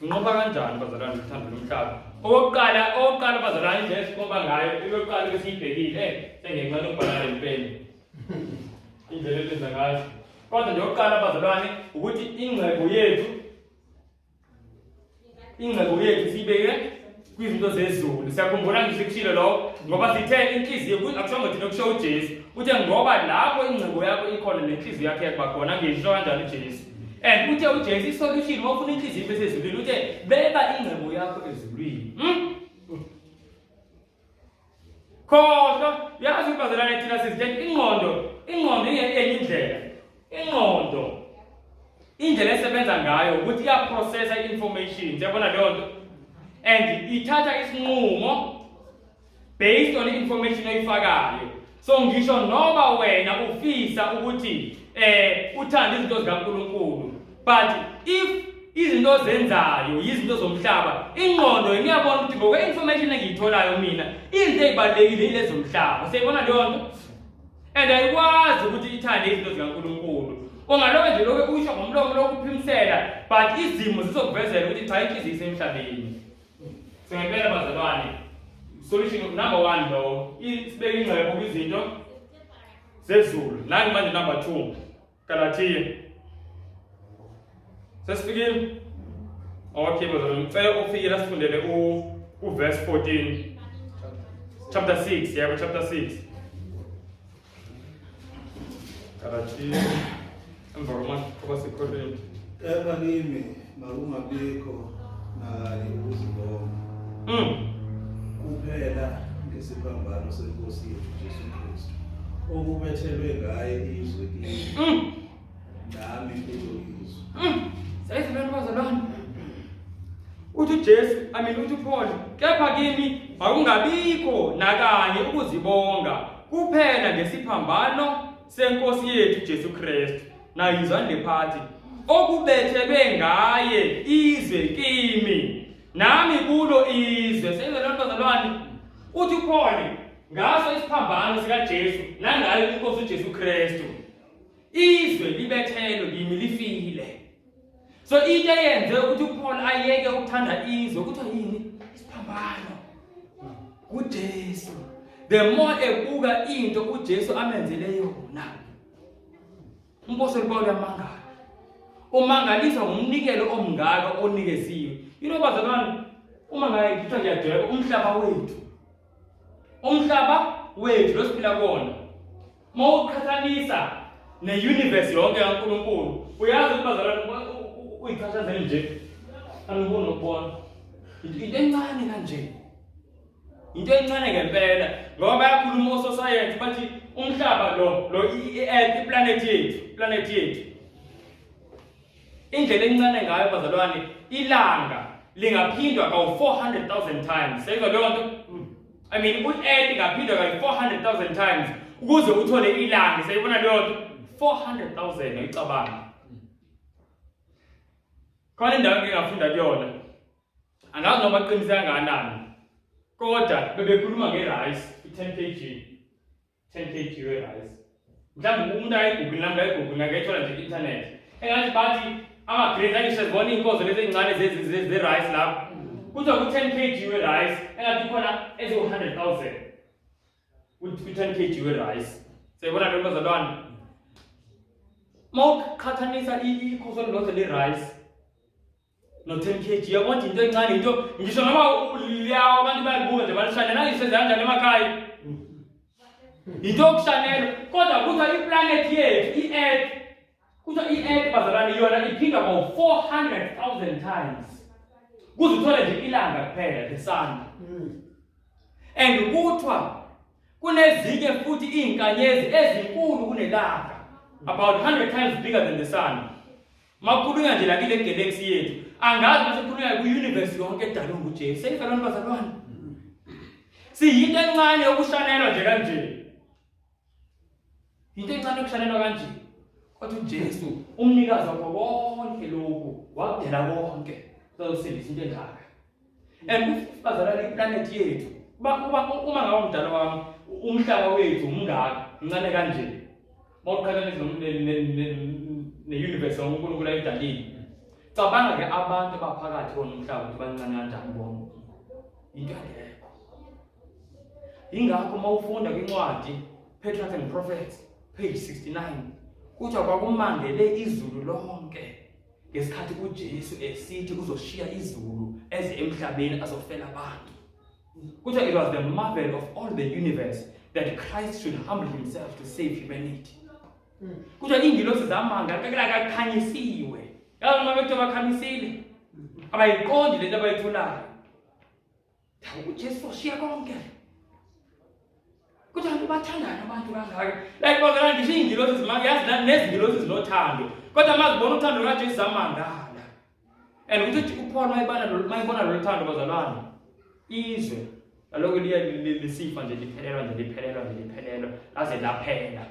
Sinqoba kanjani bazalwane uthando lomhlaba? Okokuqala, okokuqala bazalwane indlela esinqoba ngayo, eyokuqala besiyibhekile, sengiyancane ukubhala le mpeni. Indlela elenza ngayo. Kodwa nje okokuqala bazalwane ukuthi ingcebo yethu ingcebo yethu siyibeke kwizinto zezulu. Siyakhumbula ngisho kushilo lokho ngoba sithe inhliziyo akushongo thina kusho uJesu. Uthe ngoba lapho ingcebo yakho ikhona nenhliziyo yakho iyakuba khona, ngisho kanjani uJesu. And uthe uJesu isolution uma ufuna inhliziyo ibe sezulwini uthe beka ingcebo yakho ezulwini. Khohlwa, yazi ubazalwane thina sizitshela ingqondo, ingqondo ingenye indlela. Ingqondo indlela esebenza ngayo ukuthi iyaprocessa i-information, siyabona leyo nto, and ithatha isinqumo based on i-information oyifakayo. So ngisho noma wena ufisa ukuthi uthande izinto zikaNkulunkulu, but if izinto ozenzayo yizinto zomhlaba, ingqondo iyabona ukuthi ngokwe-information engiyitholayo mina izinto ey'balulekile yilezi zomhlaba. Siyayibona leyo nto, and ayikwazi ukuthi ithande izinto zikaNkulunkulu. Ungaloke nje lokhu usho ngomlomo lokhu uphimisela, but izimo zizokuvezela ukuthi cha, inhliziyo isemhlabeni. So ngempela bazalwane, solution number 1 lo, sibeke ingcebo kwizinto zezulu. Nangi manje number 2, Galatia. Sesifikile? Okay bazalwane, ngicela ufikile asifundele uverse 14. Chapter 6, yebo chapter 6. Galatia. Emva kwabaseKorinte. Kepha kimi makungabikho nakanye ukuzibonga. Kuphela ngesiphambano senkosi yethu Jesu Kristu, okubethelwe ngaye izwe kimi. Nami kulo izwe. Sayizilwane bazalwane. Uthi uJesu, I mean uthi uPaul, kepha kimi akungabikho nakanye ukuzibonga kuphela ngesiphambano senkosi yethu Jesu Kristu. Nayizwani le phathi okubethelwe ngaye izwe kimi nami kulo izwe. Seyizalwane bazalwane, uthi uPaul ngaso isiphambano sikaJesu nangayo inkosi uJesu Kristu izwe libethelwe kimi lifile. So into eyenze ukuthi uPaul ayeke ukuthanda izwe kuthiwa yini? Isiphambano kuJesu. The more ebuka into uJesu amenzele yona, umpostoli Paul uyamangala, umangaliswa ngumnikelo omngaka onikeziwe. You know bazalwane, uma ngaye ngithiwa ngiyadweba umhlaba wethu, umhlaba wethu lo siphila kuwona, uma uqhathanisa ne-universe yonke kaNkulunkulu, uyazi ukuthi bazalwane uyichashazele nje, angiboni nokubona into encane kanje, into encane ngempela, ngoba bayakhuluma ososayensi bathi umhlaba lo i-Earth, iplanet yethu, iplanet yethu indlela encane ngayo bazalwane, ilanga lingaphindwa kawu 400,000 times. Seyizwa leyo nto? I mean u-Earth ingaphindwa kayi 400,000 times ukuze uthole ilanga. Seyibona leyo nto? 400,000, uyicabanga. Khona indawo engingafunda kuyona, angazi noma aqinise kangakanani, kodwa bebekhuluma nge-rice, i-10 kg, 10 kg we-rice. Mhlawumbe umuntu ayiguguli, nami ngayiguguli, ngakayithola nje ku-internet. Engathi bathi ama-grains, angisho zibona iy'nkozo lezi ey'ncane ze-rice lapho. Kuthiwa ku-10 kg we-rice, engathi khona eziwu-100,000 ku-10 kg we-rice. Siyayibona le nto bazalwane? Uma uqhathanisa ikhoso lilodwa le-rice no-10 kg, yabona into encane, into ngisho noma liyawa abantu bayalibuka nje balishanela, nangisho kanjani emakhaya, into yokushanela. Kodwa kuthiwa iplanet yethu i-Earth, kuthiwa i-Earth bazalwane yona iphindwa ngo-400,000 times kuze uthole nje ilanga kuphela, the sun. And kuthiwa kunezinye futhi iy'nkanyezi ezinkulu kunelanga, about 100 times bigger than the sun. Makukhulunywa nje la kule galaxy yethu, angazi mase kukhulunywa ku-universe yonke edalwe nguJesu. Seyizalwane bazalwane, siyinto encane yokushanelwa nje kanje, into encane yokushanelwa kanje, kodwa uJesu umnikazi wakho konke lokhu wakudela konke uzosindisa into engaka. And bazalwane, iplanet yethu, uma ngabe umdala wami, umhlaba wethu umngaka mncane kanje, mawuqhathanisa ne-universe uNkulunkulu ayidalile, cabanga-ke abantu abaphakathi kona umhlaba ukuthi bancane kanjani bonke, into engekho. Yingakho uma ufunda kwincwadi Patriarchs and Prophets page 69 kuthiwa kwakumangele izulu lonke ngesikhathi uJesu esithi uzoshiya izulu eze emhlabeni azofela abantu. Kuthiwa it was the marvel of all the universe that Christ should humble himself to save humanity. Kuthiwa iy'ngilosi zamanga kakhanyisiwe, yazi noma bekuthiwa bakhanyisile abayiqondi lento abayitholayo. uJesu washiya konke. Kuthiwa abantu bathandana abantu kangaka, like bazalwane, ngisho iy'ngilosi zimanga, yazi nezingilosi zinothando, kodwa uma zibona uthando lukaJesu zamangala. And ukuthi uPaul mayibona lolu thando bazalwane, izwe lalokhu liya lisifa nje, liphelelwa nje, liphelelwa nje, liphelelwa laze laphela.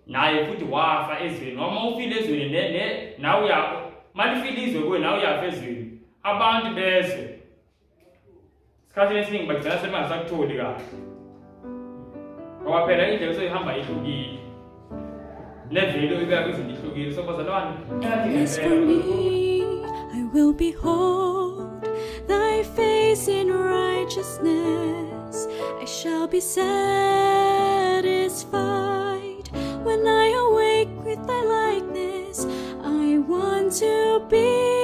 Naye futhi wafa ezweni, noma ufile ezweni nawe uya malifile izwe kuwe, nawe uyafa ezweni. Abantu bezwe isikhathini esiningi bagcina sebengasakutholi kahle, ngoba phela indlela osoyihamba ihlukile, nevelo ibeka kwizinto ihlukile. So bazalwane, As for me, I will behold thy face in righteousness. I shall be satisfied when I awake with thy likeness. I want to be